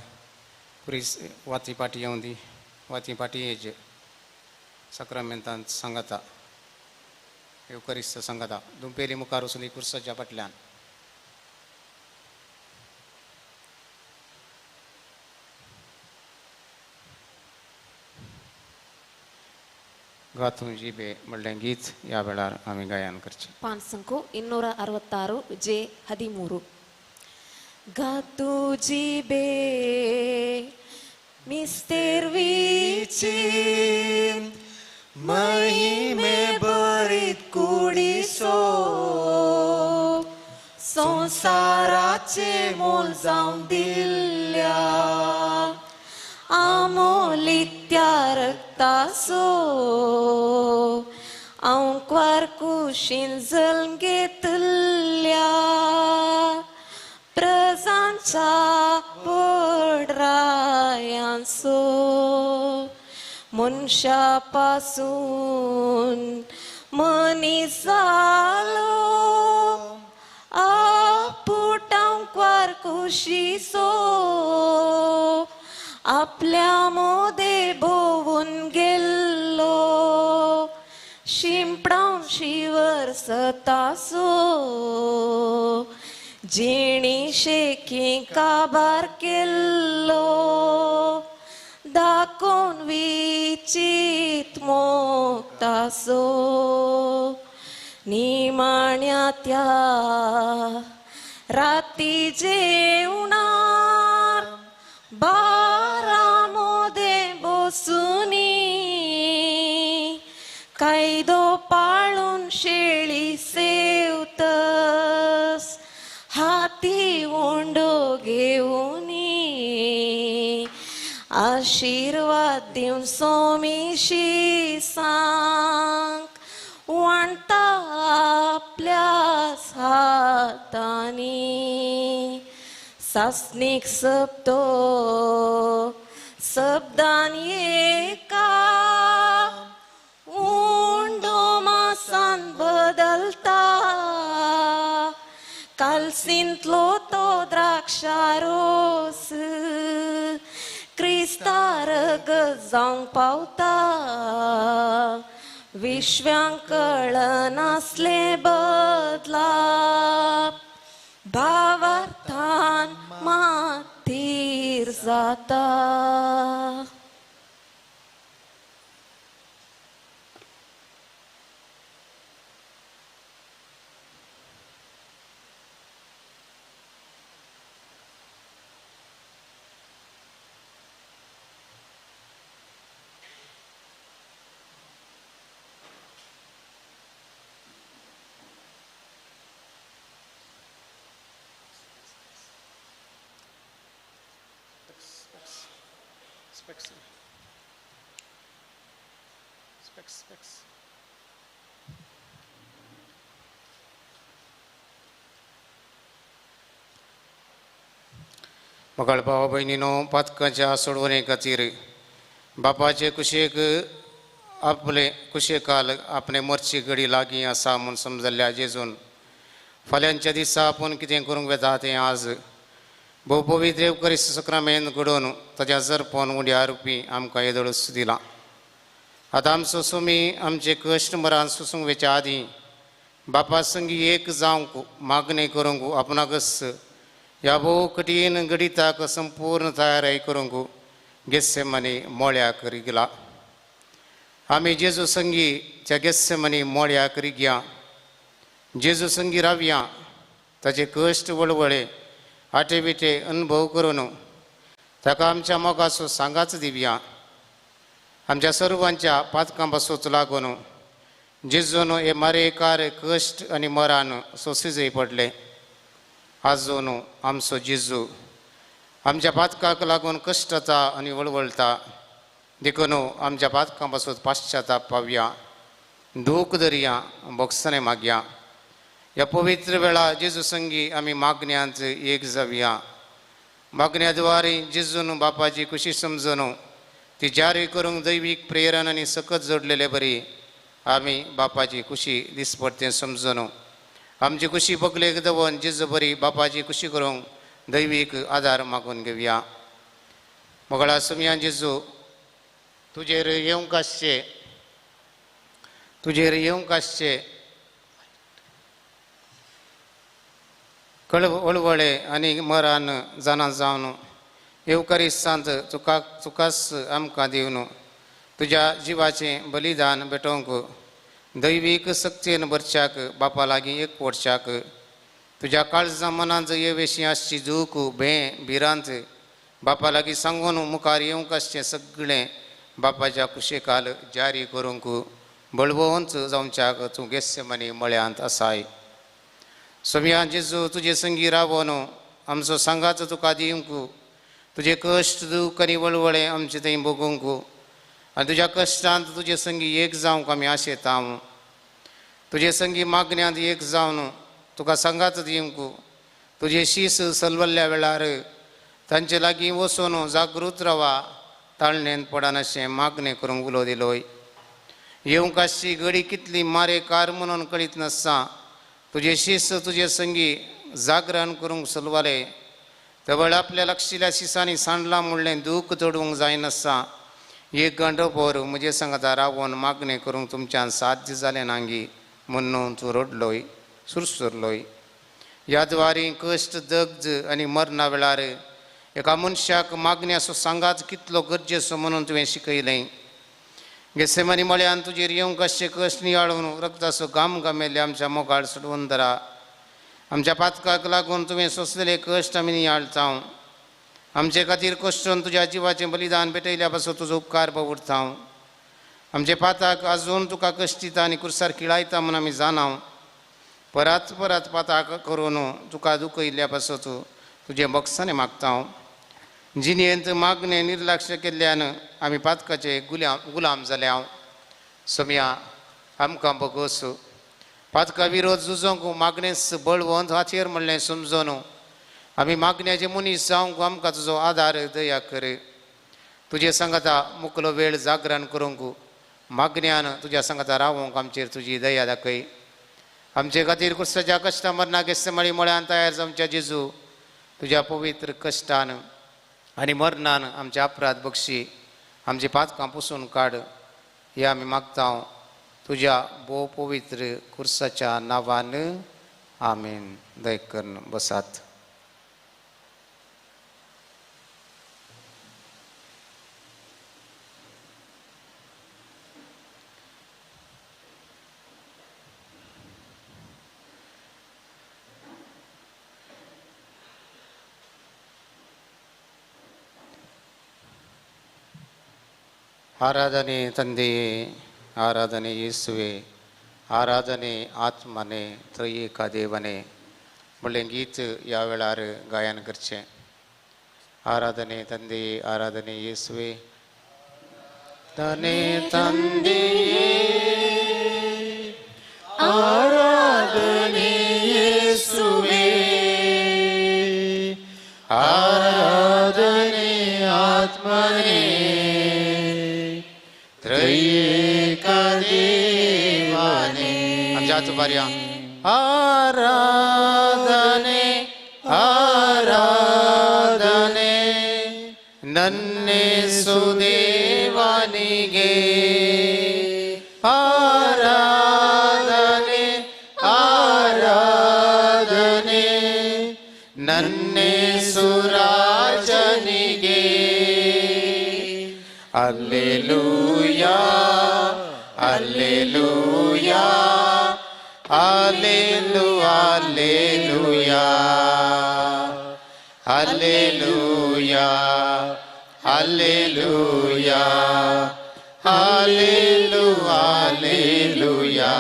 S2: कुरीस वाती फाटीं येवं दी, वाती फाटीं येयचे. साक्रामेंतांत सांगता, येवकरिस्त सांगता. दुंपेली मुखार वचून दी कुर्साच्या फाटल्यान. गातूं जिबे म्हणलें गीत ह्या वेळार आमी गायन करचें.
S1: 5 266 J 13. गातूं जिबे मिस्तेर विचीन
S5: महिमे भरीत कुडीसो संवसाराचे मोल जावन दिल्ल्या
S1: आमोलीक त्या रक्तासो आंकवार कुशीन जल्म घेतल्या प्रजांच्या बडरायांचो मनशा पासून मनीस जालो आपूट आंकवार कुशीसो आपल्या मोदे भोवून गेल्लो शिंपडावन शिवर सतासो जिणी शेकी काबार केल्लो दाखोवन विचीत मोक्तासो निमाण्या त्या राती जेवणार बारा मोदे बसुनी कायदो पाळून शेळी सेवतस हाती उंडो घेवनी आशिर्वाद दिवन सोमिशी सांग वांटा आपल्याच हातांनी सासणीक सप्तो शब्दान एका उंडो मासान बदलता कालसींतलो तो द्राक्षारोस क्रिस्तार जावंक पावता विश्वांक कळनासले बदला भावार्थान मातीर जाता.
S2: Specs specs specs. मगाळ भावा भयणीनो, पातकाच्या सोडवणे खातीर बापाचे कुशेक आपले कुशेकाल आपणे मरची घडी लागीं आसा म्हूण समजल्ल्या जेजून फाल्यांच्या दिसा आपूण कितें करूंक वेता तें आज भोव पवित्र येवकरिस्त सक्रामेंत घडोवन ताज्या जरपोन उड्या रुपी आमकां येदोळूच दिलां. आतां आमचो सुमी आमचे कश्ट मरान सोसूंक वेच्या आदीं बापा संगी एक जावंक मागणी करूंक आपणाकच ह्या भोव कठीण गणिताक संपूर्ण तयारी करूंक गेस्सेमनी मोळ्याक रिगला. आमी जेजू संगी त्या गेस्सेमनी मोळ्याक रिगया, जेजू संगी रावया, ताचे कश्ट वळवळे आटे विटे अनुभव करून ताका आमच्या मोगाचो सांगाच दिवया. आमच्या सर्वांच्या पातकां पासून लागून जेजून हे मारेकार कश्ट आनी मरान सोंसिजय पडले. आजून आमचो जेजू आमच्या पातकाक लागून कश्टता आनी वळवळटा, देखून आमच्या पातकां पासून पाश्चाताप पावया, दूख धरया, बोगसणें मागया. ह्या पवित्र वेळा जेजू संगी आमी मागण्यांत एक जावया. मागण्या द्वारे जेजून बापाची खुशी समजून ती जारी करूंक दैवीक प्रेरण आनी सकत जोडलेले बरी आमी बापाची खुशी दिसपडतें समजून आमची खुशी बगलेक दवरून जेजू बरी बापाची खुशी करूंक दैवीक आदार मागून घेवया. मोगळा सुमया जेजू, तुजेर येवंक आसचें, तुजेर येवंक आसचें कळवळवळे आनी मरान जाणा जावन येवकारिस्तांत तुका तुकाच आमकां दिवन तुज्या जिवाचें बलिदान भेटोवंक दैवीक सक्तीन भरच्याक बापा लागीं एक वरच्याक तुज्या काळजा मनांत येवेशी आसची दूख भें भिरांत बापा लागीं सांगून मुखार येवंक आसचें सगळें बापाच्या कुशेकाल जारी करूंक बळवंत जावच्याक तूं गेस्सेमनी मळ्यांत आसाय. सोम्या जेजू, तुजे संगी रावोन आमचो सांगात तुका दिवंक, तुजे कश्ट दूख आनी वळवळे आमचे थंय भोगूंक आनी तुज्या कश्टांत तुजे संगी एक जावंक आमी आशेता. तुजे संगी मागण्यांत एक जावन तुका सांगात दिवंक, तुजे शीस सलवल्ल्या वेळार तांचे लागीं वचून जागृत रावा, ताळणेन पडनाशें मागणें करूंक उलो दिलोय. येवंक आसची घडी कितली मारेकार म्हणून कळीत नासता तुजे शीस तुजे संगी जागरण करूंक सलवाले तवळ आपल्या लागशिल्ल्या शिसांनी सांडलां म्हणलें दूख चडोवंक जायनासता एक घंटो पोर म्हजे सांगाता रावोन मागणें करूंक तुमच्यान साध्य जालें नांगी म्हणून तूं रडलोय सुरसुरलोय. ह्या द्वारी कश्ट दग्ज आनी मरणा वेळार एका मनशाक मागण्याचो सांगात कितलो गरजेचो म्हणून तुवें शिकयलें. गेसेमनी मळ्यान तुजेर येवंक आसचे कश्ट नियाळून रक्ताचो घाम घामेल्ले आमच्या मोगाळ सोडून धरा. आमच्या पातकाक लागून तुवें सोंसलेले कश्ट आमी नियाळता. आमचे खातीर कश्टून तुज्या जिवाचें बलिदान भेटयल्या पासून तुजो उपकार पवरता. आमचे पाताक आजून तुका कश्ट दिता आनी कुर्सार खिळायता म्हूण आमी जाणाव. परत परत पाताक करून तुका दुखयल्ल्या पासून तुजें बक्षाणें मागता. जिणेंत मागणें निर्लक्ष केल्ल्यान आमी पातकाचे गुलाम जाल्या. सोम्या आमकां बगोस पातका विरोध झुजोंक मागणेच बळवंत हाचेर म्हणलें समजून आमी मागण्याचे मनीस जावंक आमकां तुजो आदार दया कर. तुजे सांगाता मुकलो वेळ जागरण करूंक मागण्यान तुज्या सांगाता रावोंक आमचेर तुजी दया दाखय. आमचे खातीर कुस्ताच्या कश्टा मरणाक गेस्सेमणी मळ्यान तयार जावच्या जेजू तुज्या पवित्र कश्टान आनी मरणान आमचे अपराध बक्षी, आमची पातकां पुसून काड हे आमी मागता तुज्या भोव पवित्र कुर्साच्या नांवान. आमेन. दय करून बसात. ಆರಾಧನೆ ತಂದೆಯೇ, ಆರಾಧನೆ ಯೇಸುವೆ, ಆರಾಧನೆ आत्मने, त्रयेका देवने म्हणलें गीत ह्या वेळार गायन करचें. आराधने ತಂದೆಯೇ, आराधने येसुवे, ಆರಾಧನೆ ತಂದೆಯೇ, ಆರಾಧನೆ ಯೇಸುವೇ, ಆರಾಧನೆ ಆತ್ಮನೇ, ತ್ರೈಕ ದೇವನೇ. आमच्या पर्या ಆರಾಧನೆ ಆರಾಧನೆ ನನ್ನೇಸು ದೇವನಿಗೆ, ಆರಾಧನೆ ಆರಾಧನೆ ನನ್ನೇಸು ರಾಜನಿಗೆ. Alleluia alleluia alleluia alleluia alleluia alleluia.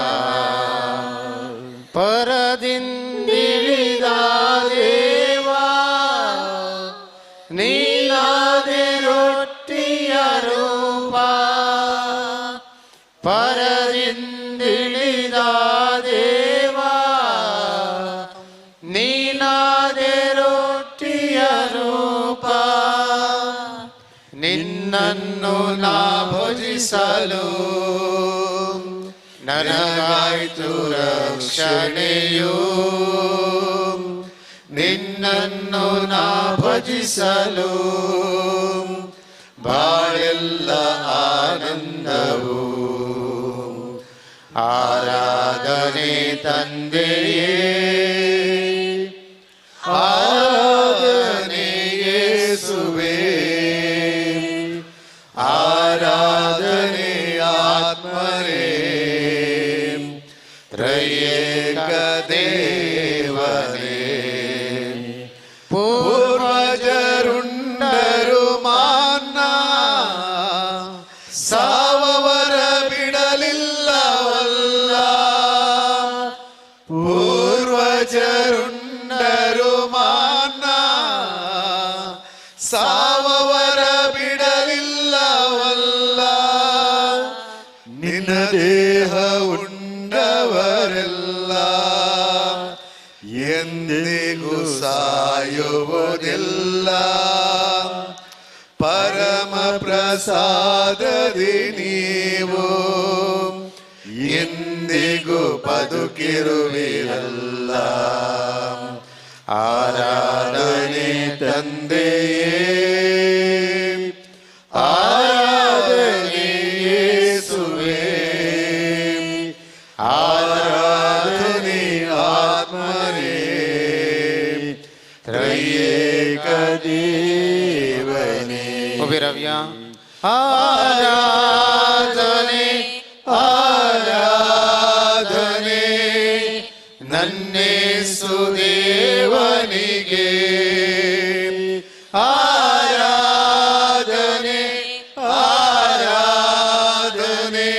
S2: ಪರದಿಂದಿಳಿದ ದೇವಾ, ನೀನಾದೆ ರೊಟ್ಟಿಯ ರೂಪ. ಪರದಿಂದಿಳಿದ ದೇವಾ, ನೀನಾದೆ ರೊಟ್ಟಿಯ ರೂಪ. ನಿನ್ನನ್ನು ನಾ ಭಜಿಸಲು ನನಗಾಯ್ತು ರಕ್ಷಣೆಯು, ನಿನ್ನನ್ನು ನಾ ಭಜಿಸಲು ಬಾಳೆಲ್ಲ ಆನಂದವು. ಆರಾಧನೆ ತಂದೆಯೇ, ಆರಾಧನೆ ಯೇಸುವೇ,
S5: ಆರಾಧನೆ ಆತ್ಮನೇ, ತ್ರೈಕ ದೇವನೇ. ಪೂರ್ವಜರುಂಡರು ಮಾನ್ನ, ಸಾವವರ ಬಿಡಲಿಲ್ಲವಲ್ಲ. ಪೂರ್ವಜರುಂಡರು ಮಾನ್ನ, ಸಾವವರ ಬಿಡಲಿಲ್ಲವಲ್ಲ. ನಿನ್ನ ದೇಹ ಉಂಡವರೆಲ್ಲ ಎಂದಿಗೂ ಸಾಯುವುದಿಲ್ಲ. ಪರಮ ಪ್ರಸಾದದಿ ನೀವು ಎಂದಿಗೂ ಬದುಕಿರುವಿರಲ್ಲ. ಆರಾಧನೆ ತಂದೆಯೇ, ಆರಾಧನೆ ಯೇಸುವೇ, ಆರಾಧನೆ ಆತ್ಮನೇ, ತ್ರೈಕ ದೇವನೇ.
S2: ಉಭಿ ರವ್ಯ. ಆರಾಧನೆ
S5: ಆರಾಧನೆ ನನ್ನೇಸು ದೇವನಿಗೆ, ಆರಾಧನೆ ಆರಾಧನೆ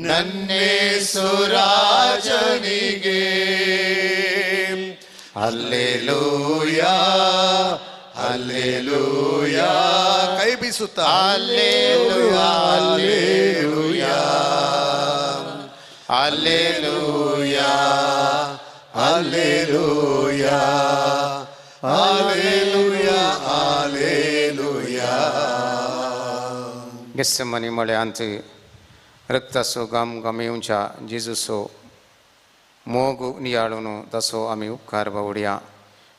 S5: ನನ್ನೇಸು ರಾಜನಿಗೆ. ಅಲ್ಲೆಲೂಯಾ ಅಲ್ಲೆಲೂಯಾ, ಕೈ ಬೀಸುತ್ತಾ
S2: alleluia alleluia alleluia
S5: alleluia alleluia alleluia.
S2: Gethsemane मळ्यांत रक्ताचो घाम घामेवच्या जेजूचो मोग नियाळून तसो आमी उपकार बावडया.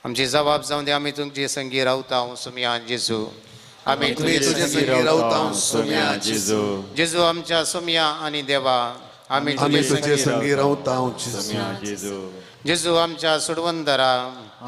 S2: आमची जबाब जावन दी, आमी तुमचे संगी रावता सोम्या जेजू, आमी
S5: तुझे संगी रावता सोम्या जेजू.
S2: जेजू आमच्या सोम्या आनी देवा, आमी
S5: तुझे संगी रावता सोम्या जेजू.
S2: जेजू आमच्या सोडवंदरा,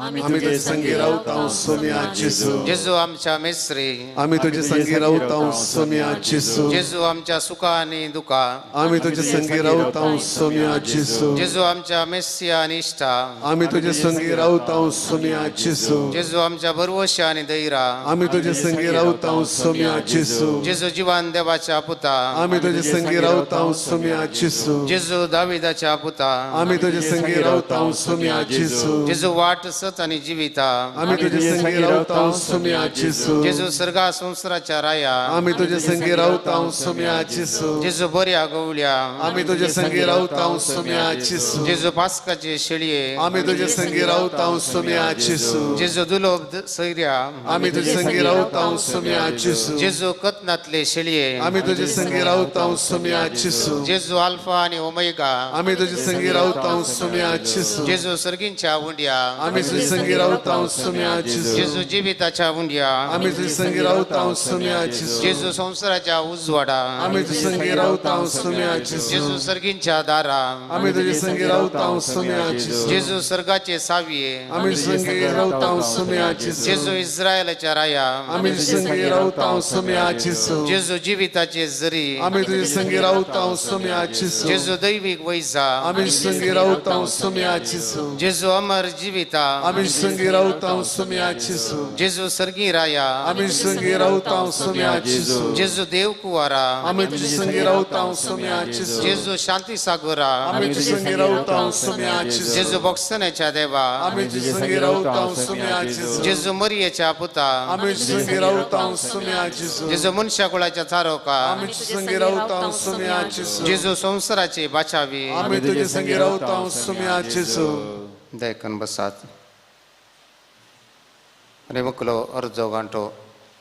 S5: आमी तुझे संगी रावता सोम्या जेजू.
S2: जेजू आमच्या मेस्त्री,
S5: आमी तुझे संगी रावता सोम्या जेजू.
S2: जेजू आमच्या सुखा आनी दुखा,
S5: आमी तुझे संगी रावता सोम्या जेजू.
S2: जेजू आमच्या मेस्सिया आनी इश्टा,
S5: आमी तुझे संगी रावता सोम्या जेजू.
S2: जेजू आमच्या भरवशा आनी धैरा,
S5: आमी तुझे संगी रावता सोम्या जेजू.
S2: जेजू जिवान देवाच्या पुता,
S5: आमी तुझे संगी रावता सोम्या जेजू.
S2: जेजू दाविदाच्या पुता,
S5: आमी तुझे संगी रावता सोम्या जेजू.
S2: जेजू वाट सत आनी जिविता,
S5: आमी तुजे संगी रावता सोम्या जेजू।
S2: जेजू सर्गा संवसाराच्या राया,
S5: आमी तुजे संगी रावता सोम्या जेजू।
S2: जेजू बऱ्या गवल्या,
S5: आमी तुजे संगी रावता सोम्या जेजू।
S2: जेजू पास्काचे शेळये,
S5: आमी तुजे संगी रावता सोम्या जेजू।
S2: जेजू दुलोब सैऱ्या,
S5: आमी तुजे संगी रावता सोम्या जेजू।
S2: जेजू कतनातले शेळये,
S5: आमी तुजे संगी रावता सोम्या जेजू।
S2: जेजू अल्फा आनी ओमेगा,
S5: आमी तुजे संगी रावता सोम्या जेजू।
S2: जेजू सर्गींच्या उंड्या,
S5: आमी तुजे संगी रावता सोम्या जेजू।
S2: जेजू जिविताच्या उंड्या,
S5: आमी तुजे संगी रावता सोम्या जेजू।
S2: जेजू संवसाराच्या उजवाडा,
S5: आमी तुजे संगी रावता सोम्या जेजू।
S2: जेजू सर्गींच्या दारा,
S5: आमी तुजे संगी रावता सोम्या जेजू।
S2: जेजू सर्गाचे सावये,
S5: आमी तुजे संगी रावता सोम्या जेजू।
S2: जेजू इस्रायलाच्या राया,
S5: आमी तुजे संगी रावता सोम्या जेजू।
S2: जेजू जिविताचे जरी,
S5: आमी तुजे संगी रावता सोम्या जेजू।
S2: जेजू दैवीक वैजा,
S5: आमी संगी रावता सोम्या जेजू।
S2: जेजू अमर जिविता,
S5: आमी संगी रावता सोम्या जेजू।
S2: जेजू सर्गी राया,
S5: आमी संगी रावता सोम्या जेजू।
S2: जेजू देव कुवारा,
S5: आमी तुजे संगी रावता सोम्या जेजू।
S2: जेजू शांती सागोरा,
S5: आमी तुजे संगी रावता सोम्या जेजू।
S2: जेजू बॉक्सण्याच्या देवा,
S5: आमी तुजे संगी रावता सोम्या जेजू।
S2: जेजू मरियेच्या पुता,
S5: आमी तुजे संगी रावता सोम्या जेजू।
S2: जेजू मनशाकुळाच्या चारोका,
S5: आमी तुजे संगी रावता सोम्या जेजू।
S2: जेजू संवसाराची बाचावी,
S5: आमी तुजे संगी रावता सोम्या जेजू।
S2: देखून बसात आनी मुकलो अर्जो घांटो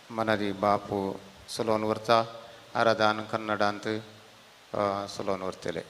S2: मनारी बापू सलोन व्हरता, आराधान कन्नडांत सलोन व्हरतले।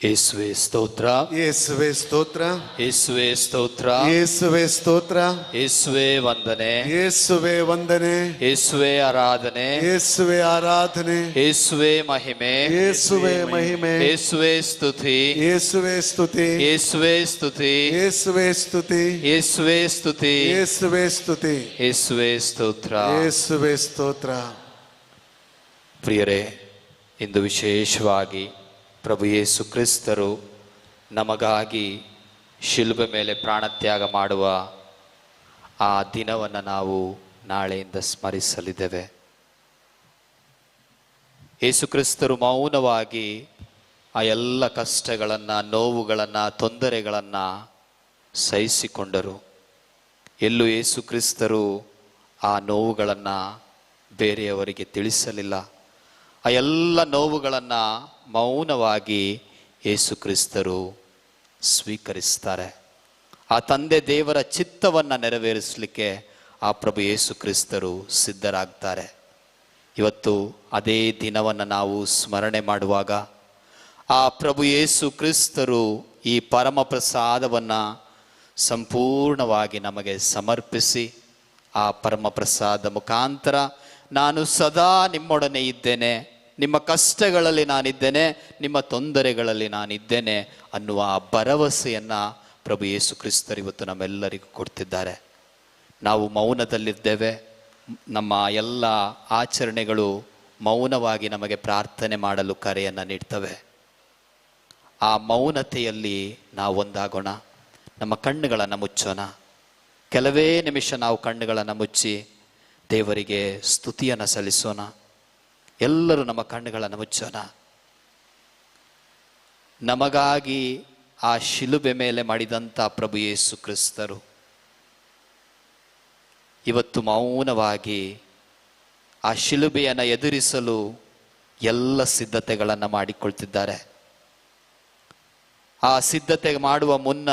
S10: ಯೇಸುವೇ ಸ್ತೋತ್ರ,
S5: ಯೇಸುವೇ ಸ್ತೋತ್ರ,
S10: ಯೇಸುವೇ ಸ್ತೋತ್ರ,
S5: ಯೇಸುವೇ ಸ್ತೋತ್ರ,
S10: ಯೇಸುವೇ ವಂದನೆ,
S5: ಯೇಸುವೇ ವಂದನೆ,
S10: ಯೇಸುವೇ ಆರಾಧನೆ,
S5: ಯೇಸುವೇ ಆರಾಧನೆ,
S10: ಯೇಸುವೇ ಮಹಿಮೆ,
S5: ಯೇಸುವೇ ಮಹಿಮೆ,
S10: ಯೇಸುವೇ ಸ್ತುತಿ,
S5: ಯೇಸುವೇ ಸ್ತುತಿ,
S10: ಯೇಸುವೇ ಸ್ತುತಿ,
S5: ಯೇಸುವೇ ಸ್ತುತಿ,
S10: ಯೇಸುವೇ ಸ್ತುತಿ,
S5: ಯೇಸುವೇ ಸ್ತುತಿ,
S10: ಯೇಸುವೇ ಸ್ತೋತ್ರ,
S5: ಯೇಸುವೇ ಸ್ತೋತ್ರ.
S10: ಪ್ರಿಯರೇ, ಇಂದು ವಿಶೇಷವಾಗಿ ಪ್ರಭು ಯೇಸು ಕ್ರಿಸ್ತರು ನಮಗಾಗಿ ಶಿಲುಬೆ ಮೇಲೆ ಪ್ರಾಣತ್ಯಾಗ ಮಾಡುವ ಆ ದಿನವನ್ನು ನಾವು ನಾಳೆಯಿಂದ ಸ್ಮರಿಸಲಿದ್ದೇವೆ. ಯೇಸು ಕ್ರಿಸ್ತರು ಮೌನವಾಗಿ ಆ ಎಲ್ಲ ಕಷ್ಟಗಳನ್ನು, ನೋವುಗಳನ್ನು, ತೊಂದರೆಗಳನ್ನು ಸಹಿಸಿಕೊಂಡರು. ಎಲ್ಲೂ ಯೇಸು ಕ್ರಿಸ್ತರು ಆ ನೋವುಗಳನ್ನು ಬೇರೆಯವರಿಗೆ ತಿಳಿಸಲಿಲ್ಲ. ಆ ಎಲ್ಲ ನೋವುಗಳನ್ನು ಮೌನವಾಗಿ ಯೇಸು ಕ್ರಿಸ್ತರು ಸ್ವೀಕರಿಸ್ತಾರೆ. ಆ ತಂದೆ ದೇವರ ಚಿತ್ತವನ್ನು ನೆರವೇರಿಸಲಿಕ್ಕೆ ಆ ಪ್ರಭು ಯೇಸು ಕ್ರಿಸ್ತರು ಸಿದ್ಧರಾಗ್ತಾರೆ. ಇವತ್ತು ಅದೇ ದಿನವನ್ನು ನಾವು ಸ್ಮರಣೆ ಮಾಡುವಾಗ ಆ ಪ್ರಭು ಯೇಸು ಕ್ರಿಸ್ತರು ಈ ಪರಮ ಪ್ರಸಾದವನ್ನು ಸಂಪೂರ್ಣವಾಗಿ ನಮಗೆ ಸಮರ್ಪಿಸಿ, ಆ ಪರಮ ಪ್ರಸಾದ ಮುಖಾಂತರ ನಾನು ಸದಾ ನಿಮ್ಮೊಡನೆ ಇದ್ದೇನೆ, ನಿಮ್ಮ ಕಷ್ಟಗಳಲ್ಲಿ ನಾನಿದ್ದೇನೆ, ನಿಮ್ಮ ತೊಂದರೆಗಳಲ್ಲಿ ನಾನಿದ್ದೇನೆ ಅನ್ನುವ ಆ ಭರವಸೆಯನ್ನು ಪ್ರಭು ಯೇಸು ಕ್ರಿಸ್ತರು ಇವತ್ತು ನಮ್ಮೆಲ್ಲರಿಗೂ ಕೊಡ್ತಿದ್ದಾರೆ. ನಾವು ಮೌನದಲ್ಲಿದ್ದೇವೆ. ನಮ್ಮ ಎಲ್ಲ ಆಚರಣೆಗಳು ಮೌನವಾಗಿ ನಮಗೆ ಪ್ರಾರ್ಥನೆ ಮಾಡಲು ಕರೆಯನ್ನು ನೀಡ್ತವೆ. ಆ ಮೌನತೆಯಲ್ಲಿ ನಾವು ಒಂದಾಗೋಣ. ನಮ್ಮ ಕಣ್ಣುಗಳನ್ನು ಮುಚ್ಚೋಣ. ಕೆಲವೇ ನಿಮಿಷ ನಾವು ಕಣ್ಣುಗಳನ್ನು ಮುಚ್ಚಿ ದೇವರಿಗೆ ಸ್ತುತಿಯನ್ನು ಸಲ್ಲಿಸೋಣ. ಎಲ್ಲರೂ ನಮ್ಮ ಕಣ್ಣುಗಳನ್ನು ಮುಚ್ಚೋಣ. ನಮಗಾಗಿ ಆ ಶಿಲುಬೆ ಮೇಲೆ ಮಾಡಿದಂಥ ಪ್ರಭು ಯೇಸು ಕ್ರಿಸ್ತರು ಇವತ್ತು ಮೌನವಾಗಿ ಆ ಶಿಲುಬೆಯನ್ನು ಎದುರಿಸಲು ಎಲ್ಲ ಸಿದ್ಧತೆಗಳನ್ನು ಮಾಡಿಕೊಳ್ತಿದ್ದಾರೆ. ಆ ಸಿದ್ಧತೆ ಮಾಡುವ ಮುನ್ನ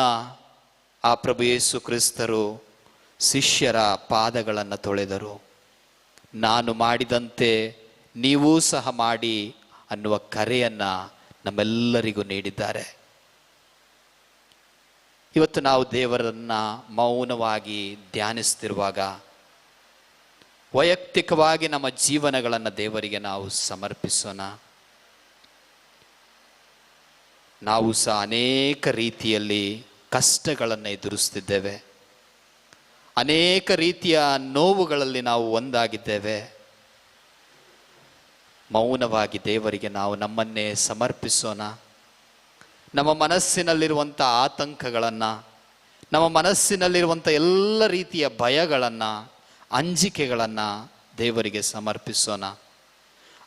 S10: ಆ ಪ್ರಭು ಯೇಸು ಕ್ರಿಸ್ತರು ಶಿಷ್ಯರ ಪಾದಗಳನ್ನು ತೊಳೆದರು. ನಾನು ಮಾಡಿದಂತೆ ನೀವೂ ಸಹ ಮಾಡಿ ಅನ್ನುವ ಕರೆಯನ್ನು ನಮ್ಮೆಲ್ಲರಿಗೂ ನೀಡಿದ್ದಾರೆ. ಇವತ್ತು ನಾವು ದೇವರನ್ನು ಮೌನವಾಗಿ ಧ್ಯಾನಿಸ್ತಿರುವಾಗ ವೈಯಕ್ತಿಕವಾಗಿ ನಮ್ಮ ಜೀವನಗಳನ್ನು ದೇವರಿಗೆ ನಾವು ಸಮರ್ಪಿಸೋಣ. ನಾವು ಸಹ ಅನೇಕ ರೀತಿಯಲ್ಲಿ ಕಷ್ಟಗಳನ್ನು ಎದುರಿಸ್ತಿದ್ದೇವೆ, ಅನೇಕ ರೀತಿಯ ನೋವುಗಳಲ್ಲಿ ನಾವು ಒಂದಾಗಿದ್ದೇವೆ. ಮೌನವಾಗಿ ದೇವರಿಗೆ ನಾವು ನಮ್ಮನ್ನೇ ಸಮರ್ಪಿಸೋಣ. ನಮ್ಮ ಮನಸ್ಸಿನಲ್ಲಿರುವಂಥ ಆತಂಕಗಳನ್ನು, ನಮ್ಮ ಮನಸ್ಸಿನಲ್ಲಿರುವಂಥ ಎಲ್ಲ ರೀತಿಯ ಭಯಗಳನ್ನು, ಅಂಜಿಕೆಗಳನ್ನು ದೇವರಿಗೆ ಸಮರ್ಪಿಸೋಣ.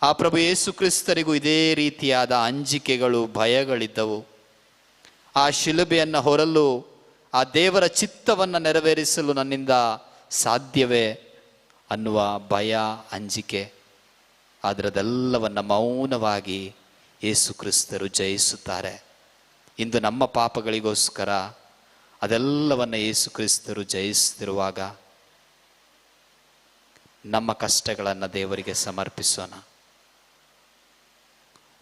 S10: ಆ ಪ್ರಭು ಯೇಸು ಕ್ರಿಸ್ತರಿಗೂ ಇದೇ ರೀತಿಯಾದ ಅಂಜಿಕೆಗಳು, ಭಯಗಳಿದ್ದವು. ಆ ಶಿಲುಬೆಯನ್ನು ಹೊರಲು, ಆ ದೇವರ ಚಿತ್ತವನ್ನು ನೆರವೇರಿಸಲು ನನ್ನಿಂದ ಸಾಧ್ಯವೇ ಅನ್ನುವ ಭಯ, ಅಂಜಿಕೆ. ಆದರೆ ಅದೆಲ್ಲವನ್ನು ಮೌನವಾಗಿ ಯೇಸು ಕ್ರಿಸ್ತರು ಜಯಿಸುತ್ತಾರೆ. ಇಂದು ನಮ್ಮ ಪಾಪಗಳಿಗೋಸ್ಕರ ಅದೆಲ್ಲವನ್ನು ಯೇಸು ಕ್ರಿಸ್ತರು ಜಯಿಸುತ್ತಿರುವಾಗ ನಮ್ಮ ಕಷ್ಟಗಳನ್ನು ದೇವರಿಗೆ ಸಮರ್ಪಿಸೋಣ.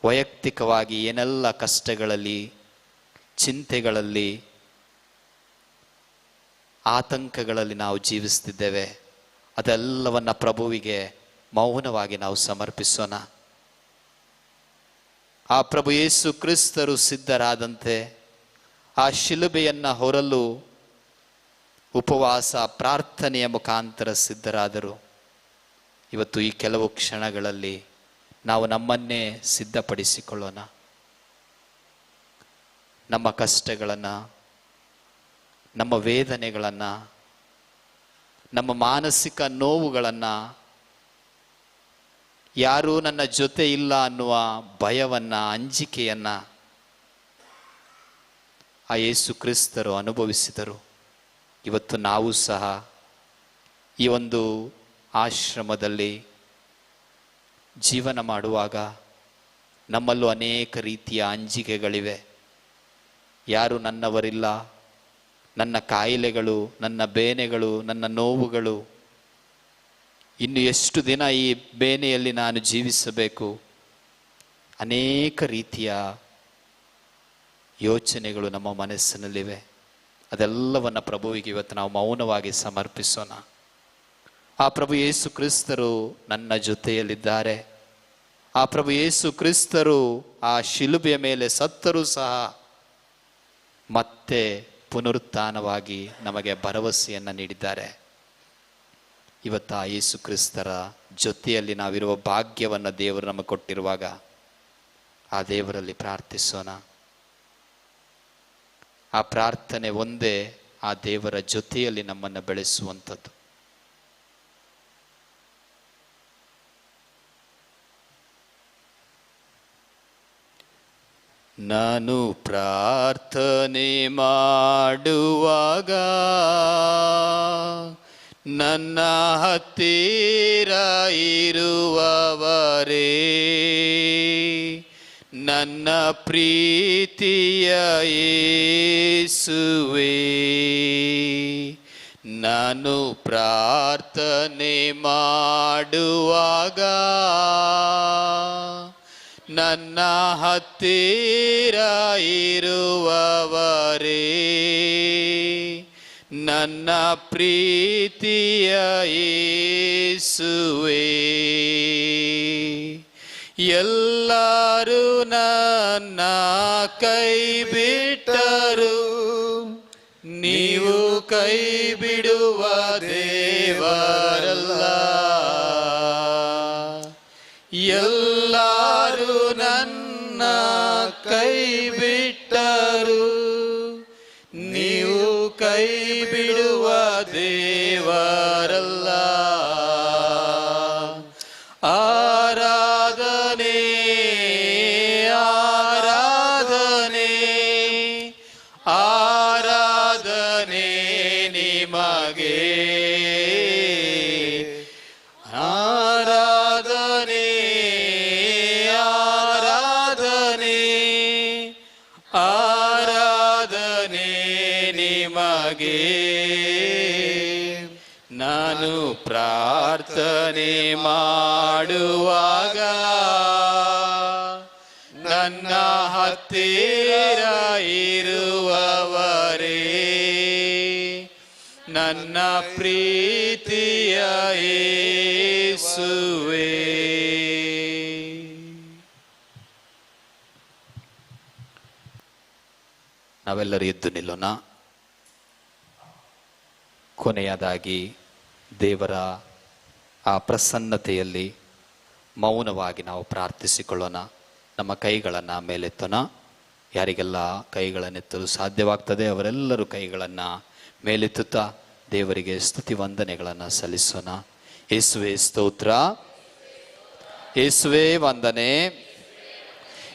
S10: ವೈಯಕ್ತಿಕವಾಗಿ ಏನೆಲ್ಲ ಕಷ್ಟಗಳಲ್ಲಿ, ಚಿಂತೆಗಳಲ್ಲಿ, ಆತಂಕಗಳಲ್ಲಿ ನಾವು ಜೀವಿಸ್ತಿದ್ದೇವೆ, ಅದೆಲ್ಲವನ್ನು ಪ್ರಭುವಿಗೆ ಮೌನವಾಗಿ ನಾವು ಸಮರ್ಪಿಸೋಣ. ಆ ಪ್ರಭು ಯೇಸು ಕ್ರಿಸ್ತರು ಸಿದ್ಧರಾದಂತೆ ಆ ಶಿಲುಬೆಯನ್ನು ಹೊರಲು ಉಪವಾಸ ಪ್ರಾರ್ಥನೆಯ ಮುಖಾಂತರ ಸಿದ್ಧರಾದರು. ಇವತ್ತು ಈ ಕೆಲವು ಕ್ಷಣಗಳಲ್ಲಿ ನಾವು ನಮ್ಮನ್ನೇ ಸಿದ್ಧಪಡಿಸಿಕೊಳ್ಳೋಣ. ನಮ್ಮ ಕಷ್ಟಗಳನ್ನು, ನಮ್ಮ ವೇದನೆಗಳನ್ನು, ನಮ್ಮ ಮಾನಸಿಕ ನೋವುಗಳನ್ನು, ಯಾರೂ ನನ್ನ ಜೊತೆ ಇಲ್ಲ ಅನ್ನುವ ಭಯವನ್ನು, ಅಂಜಿಕೆಯನ್ನು ಆ ಯೇಸು ಕ್ರಿಸ್ತರು ಅನುಭವಿಸಿದರು. ಇವತ್ತು ನಾವು ಸಹ ಈ ಒಂದು ಆಶ್ರಮದಲ್ಲಿ ಜೀವನ ಮಾಡುವಾಗ ನಮ್ಮಲ್ಲೂ ಅನೇಕ ರೀತಿಯ ಅಂಜಿಕೆಗಳಿವೆ. ಯಾರು ನನ್ನವರಿಲ್ಲ, ನನ್ನ ಕಾಯಿಲೆಗಳು, ನನ್ನ ಬೇನೆಗಳು, ನನ್ನ ನೋವುಗಳು, ಇನ್ನು ಎಷ್ಟು ದಿನ ಈ ಬೇನೆಯಲ್ಲಿ ನಾನು ಜೀವಿಸಬೇಕು, ಅನೇಕ ರೀತಿಯ ಯೋಚನೆಗಳು ನಮ್ಮ ಮನಸ್ಸಿನಲ್ಲಿವೆ. ಅದೆಲ್ಲವನ್ನು ಪ್ರಭುವಿಗೆ ಇವತ್ತು ನಾವು ಮೌನವಾಗಿ ಸಮರ್ಪಿಸೋಣ. ಆ ಪ್ರಭು ಯೇಸು ಕ್ರಿಸ್ತರು ನನ್ನ ಜೊತೆಯಲ್ಲಿದ್ದಾರೆ. ಆ ಪ್ರಭು ಯೇಸು ಕ್ರಿಸ್ತರು ಆ ಶಿಲುಬೆಯ ಮೇಲೆ ಸತ್ತರೂ ಸಹ ಮತ್ತೆ ಪುನರುತ್ಥಾನವಾಗಿ ನಮಗೆ ಭರವಸೆಯನ್ನು ನೀಡಿದ್ದಾರೆ. ಇವತ್ತು ಆ ಯೇಸು ಕ್ರಿಸ್ತರ ಜೊತೆಯಲ್ಲಿ ನಾವಿರುವ ಭಾಗ್ಯವನ್ನು ದೇವರು ನಮಗೆ ಕೊಟ್ಟಿರುವಾಗ ಆ ದೇವರಲ್ಲಿ ಪ್ರಾರ್ಥಿಸೋಣ. ಆ ಪ್ರಾರ್ಥನೆ ಒಂದೇ ಆ ದೇವರ ಜೊತೆಯಲ್ಲಿ ನಮ್ಮನ್ನು ಬೆಳೆಸುವಂಥದ್ದು. ನಾನು ಪ್ರಾರ್ಥನೆ ಮಾಡುವಾಗ ನನ್ನ ಹತ್ತಿರ ಇರುವವರೇ, ನನ್ನ ಪ್ರೀತಿಯ ಯೇಸುವೇ, ನಾನು ಪ್ರಾರ್ಥನೆ ಮಾಡುವಾಗ ನನ್ನ ಹತ್ತಿರ ಇರುವವರೇ, ನನ್ನ ಪ್ರೀತಿಯ ಯೇಸುವೇ, ಎಲ್ಲರೂ ನನ್ನ ಕೈ ಬಿಟ್ಟರು, ನೀವು ಕೈ ಬಿಡುವ ದೇವರಲ್ಲ. ಎಲ್ಲರೂ ನನ್ನ ಕೈ ಬಿಟ್ಟರು, ನೀವು ಕೈ ಬಿಡುವ ದೇವರಲ್ಲ. ಆರಾಧನೆ ಆರಾಧನೆ ಆರಾಧನೆ ನಿಮಗೆ, ಆರಾಧನೆ ಆರಾಧನೆ ಆರಾಧನೆ ನಿಮಗೆ. ನಾನು ಪ್ರಾರ್ಥನೆ ಮಾಡುವಾಗ ನನ್ನ ಹತ್ತಿರ ಇರುವವರೇ, ನನ್ನ ಪ್ರೀತಿಯ ಯೇಸುವೇ. ನಾವೆಲ್ಲರೂ ಎದ್ದು ನಿಲ್ಲೋಣ. ಕೊನೆಯದಾಗಿ ದೇವರ ಆ ಪ್ರಸನ್ನತೆಯಲ್ಲಿ ಮೌನವಾಗಿ ನಾವು ಪ್ರಾರ್ಥಿಸಿಕೊಳ್ಳೋಣ. ನಮ್ಮ ಕೈಗಳನ್ನು ಮೇಲೆತ್ತೋಣ. ಯಾರಿಗೆಲ್ಲ ಕೈಗಳನ್ನೆತ್ತಲು ಸಾಧ್ಯವಾಗ್ತದೆ ಅವರೆಲ್ಲರೂ ಕೈಗಳನ್ನು ಮೇಲೆತ್ತುತ್ತಾ ದೇವರಿಗೆ ಸ್ತುತಿ ವಂದನೆಗಳನ್ನು ಸಲ್ಲಿಸೋಣ. ಯೇಸುವೇ ಸ್ತೋತ್ರ, ಯೇಸುವೇ ವಂದನೆ,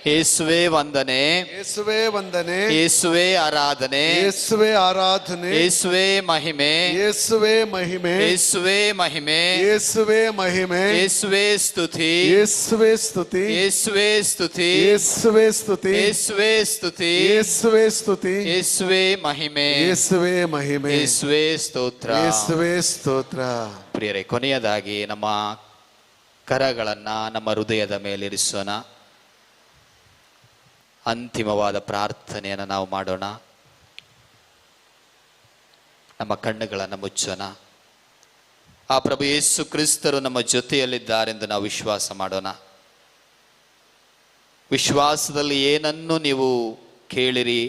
S10: ಯೇಸುವೇ ವಂದನೆ,
S5: ಯೇಸುವೇ ವಂದನೆ,
S10: ಯೇಸುವೇ ಆರಾಧನೆ,
S5: ಯೇಸುವೇ ಆರಾಧನೆ,
S10: ಯೇಸುವೇ ಮಹಿಮೆ,
S5: ಯೇಸುವೇ ಮಹಿಮೆ,
S10: ಯೇಸುವೇ ಮಹಿಮೆ,
S5: ಯೇಸುವೇ ಮಹಿಮೆ,
S10: ಯೇಸುವೇ ಸ್ತುತಿ,
S5: ಯೇಸುವೇ ಸ್ತುತಿ,
S10: ಯೇಸುವೇ ಸ್ತುತಿ,
S5: ಯೇಸುವೇ ಸ್ತುತಿ,
S10: ಯೇಸುವೇ ಸ್ತುತಿ,
S5: ಯೇಸುವೇ ಸ್ತುತಿ,
S10: ಯೇಸುವೇ ಮಹಿಮೆ,
S5: ಯೇಸುವೇ ಮಹಿಮೆ,
S10: ಯೇಸುವೇ ಸ್ತೋತ್ರ,
S5: ಯೇಸುವೇ ಸ್ತೋತ್ರ.
S10: ಪ್ರಿಯರೇ, ಕೊನೆಯದಾಗಿ ನಮ್ಮ ಕರಗಳನ್ನು ನಮ್ಮ ಹೃದಯದ ಮೇಲಿರಿಸೋಣ. ಅಂತಿಮವಾದ ಪ್ರಾರ್ಥನೆಯನ್ನು ನಾವು ಮಾಡೋಣ. ನಮ್ಮ ಕಣ್ಣುಗಳನ್ನು ಮುಚ್ಚೋಣ. ಆ ಪ್ರಭು ಯೇಸು ಕ್ರಿಸ್ತರು ನಮ್ಮ ಜೊತೆಯಲ್ಲಿದ್ದಾರೆಂದು ನಾವು ವಿಶ್ವಾಸ ಮಾಡೋಣ. ವಿಶ್ವಾಸದಲ್ಲಿ ಏನನ್ನು ನೀವು ಕೇಳಿರಿ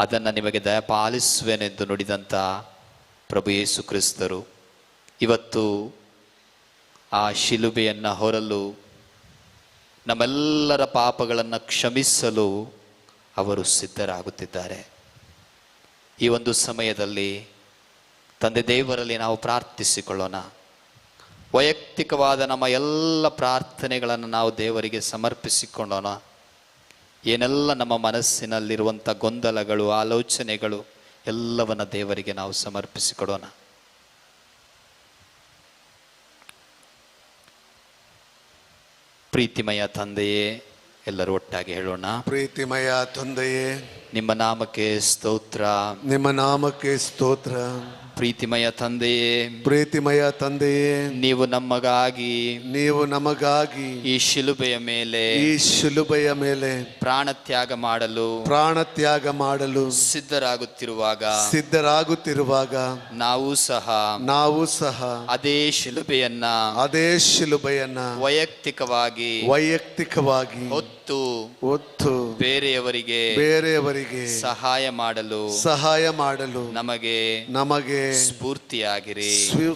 S10: ಅದನ್ನು ನಿಮಗೆ ದಯಪಾಲಿಸುವೆನೆಂದು ನುಡಿದಂಥ ಪ್ರಭು ಯೇಸು ಕ್ರಿಸ್ತರು ಇವತ್ತು ಆ ಶಿಲುಬೆಯನ್ನು ಹೊರಲು, ನಮ್ಮೆಲ್ಲರ ಪಾಪಗಳನ್ನು ಕ್ಷಮಿಸಲು ಅವರು ಸಿದ್ಧರಾಗುತ್ತಿದ್ದಾರೆ. ಈ ಒಂದು ಸಮಯದಲ್ಲಿ ತಂದೆ ದೇವರಲ್ಲಿ ನಾವು ಪ್ರಾರ್ಥಿಸಿಕೊಳ್ಳೋಣ. ವೈಯಕ್ತಿಕವಾದ ನಮ್ಮ ಎಲ್ಲ ಪ್ರಾರ್ಥನೆಗಳನ್ನು ನಾವು ದೇವರಿಗೆ ಸಮರ್ಪಿಸಿಕೊಳ್ಳೋಣ. ಏನೆಲ್ಲ ನಮ್ಮ ಮನಸ್ಸಿನಲ್ಲಿರುವಂಥ ಗೊಂದಲಗಳು, ಆಲೋಚನೆಗಳು ಎಲ್ಲವನ್ನ ದೇವರಿಗೆ ನಾವು ಸಮರ್ಪಿಸಿಕೊಡೋಣ. ಪ್ರೀತಿಮಯ ತಂದೆಯೇ, ಎಲ್ಲರೂ ಒಟ್ಟಾಗಿ ಹೇಳೋಣ.
S5: ಪ್ರೀತಿಮಯ ತಂದೆಯೇ,
S10: ನಿಮ್ಮ ನಾಮಕ್ಕೆ ಸ್ತೋತ್ರ,
S5: ನಿಮ್ಮ ನಾಮಕ್ಕೆ ಸ್ತೋತ್ರ.
S10: ಪ್ರೀತಿಮಯ ತಂದೆಯೇ,
S5: ಪ್ರೀತಿಮಯ ತಂದೆಯೇ,
S10: ನೀವು ನಮಗಾಗಿ,
S5: ನೀವು ನಮಗಾಗಿ
S10: ಈ ಶಿಲುಬೆಯ ಮೇಲೆ,
S5: ಈ ಶಿಲುಬೆಯ ಮೇಲೆ
S10: ಪ್ರಾಣತ್ಯಾಗ ಮಾಡಲು,
S5: ಪ್ರಾಣತ್ಯಾಗ ಮಾಡಲು
S10: ಸಿದ್ಧರಾಗುತ್ತಿರುವಾಗ,
S5: ಸಿದ್ಧರಾಗುತ್ತಿರುವಾಗ
S10: ನಾವು ಸಹ,
S5: ನಾವು ಸಹ
S10: ಅದೇ ಶಿಲುಬೆಯನ್ನ,
S5: ಅದೇ ಶಿಲುಬೆಯನ್ನ
S10: ವೈಯಕ್ತಿಕವಾಗಿ,
S5: ವೈಯಕ್ತಿಕವಾಗಿ
S10: ಹೊತ್ತು,
S5: ಹೊತ್ತು
S10: ಬೇರೆಯವರಿಗೆ,
S5: ಬೇರೆಯವರಿಗೆ
S10: ಸಹಾಯ ಮಾಡಲು,
S5: ಸಹಾಯ ಮಾಡಲು
S10: ನಮಗೆ,
S5: ನಮಗೆ
S10: ಸ್ಫೂರ್ತಿಯಾಗಿರಿ,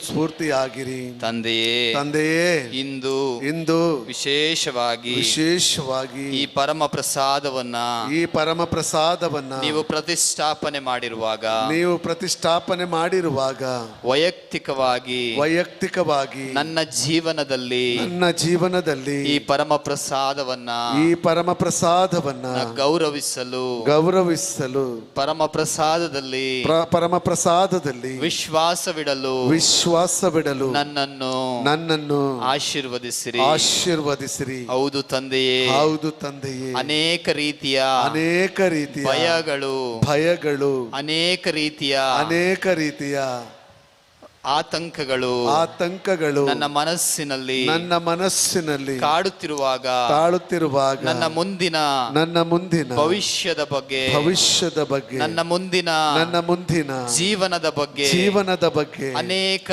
S5: ಸ್ಫೂರ್ತಿಯಾಗಿರಿ.
S10: ತಂದೆಯೇ,
S5: ತಂದೆಯೇ,
S10: ಇಂದು,
S5: ಇಂದು
S10: ವಿಶೇಷವಾಗಿ,
S5: ವಿಶೇಷವಾಗಿ
S10: ಈ ಪರಮ ಪ್ರಸಾದವನ್ನ,
S5: ಈ ಪರಮ ಪ್ರಸಾದವನ್ನ
S10: ನೀವು ಪ್ರತಿಷ್ಠಾಪನೆ ಮಾಡಿರುವಾಗ,
S5: ನೀವು ಪ್ರತಿಷ್ಠಾಪನೆ ಮಾಡಿರುವಾಗ
S10: ವೈಯಕ್ತಿಕವಾಗಿ,
S5: ವೈಯಕ್ತಿಕವಾಗಿ
S10: ನನ್ನ ಜೀವನದಲ್ಲಿ,
S5: ನನ್ನ ಜೀವನದಲ್ಲಿ
S10: ಈ ಪರಮ ಪ್ರಸಾದವನ್ನ,
S5: ಈ ಪರಮ ಪ್ರಸಾದವನ್ನ
S10: ಗೌರವಿಸಲು,
S5: ಗೌರವಿಸಲು
S10: ಪರಮ ಪ್ರಸಾದದಲ್ಲಿ,
S5: ಪರಮ ಪ್ರಸಾದದಲ್ಲಿ
S10: ವಿಶ್ವಾಸವಿಡಲು,
S5: ವಿಶ್ವಾಸವಿಡಲು
S10: ನನ್ನನ್ನು,
S5: ನನ್ನನ್ನು
S10: ಆಶೀರ್ವದಿಸಿರಿ,
S5: ಆಶೀರ್ವದಿಸಿರಿ.
S10: ಹೌದು ತಂದೆಯೇ,
S5: ಹೌದು ತಂದೆಯೇ,
S10: ಅನೇಕ ರೀತಿಯ,
S5: ಅನೇಕ ರೀತಿಯ
S10: ಭಯಗಳು,
S5: ಭಯಗಳು,
S10: ಅನೇಕ ರೀತಿಯ,
S5: ಅನೇಕ ರೀತಿಯ
S10: ಆತಂಕಗಳು,
S5: ಆತಂಕಗಳು
S10: ನನ್ನ ಮನಸ್ಸಿನಲ್ಲಿ,
S5: ನನ್ನ ಮನಸ್ಸಿನಲ್ಲಿ
S10: ಕಾಡುತ್ತಿರುವಾಗ,
S5: ಕಾಡುತ್ತಿರುವಾಗ
S10: ನನ್ನ ಮುಂದಿನ,
S5: ನನ್ನ ಮುಂದಿನ
S10: ಭವಿಷ್ಯದ ಬಗ್ಗೆ,
S5: ಭವಿಷ್ಯದ ಬಗ್ಗೆ,
S10: ನನ್ನ ಮುಂದಿನ,
S5: ನನ್ನ ಮುಂದಿನ
S10: ಜೀವನದ ಬಗ್ಗೆ,
S5: ಜೀವನದ ಬಗ್ಗೆ
S10: ಅನೇಕ,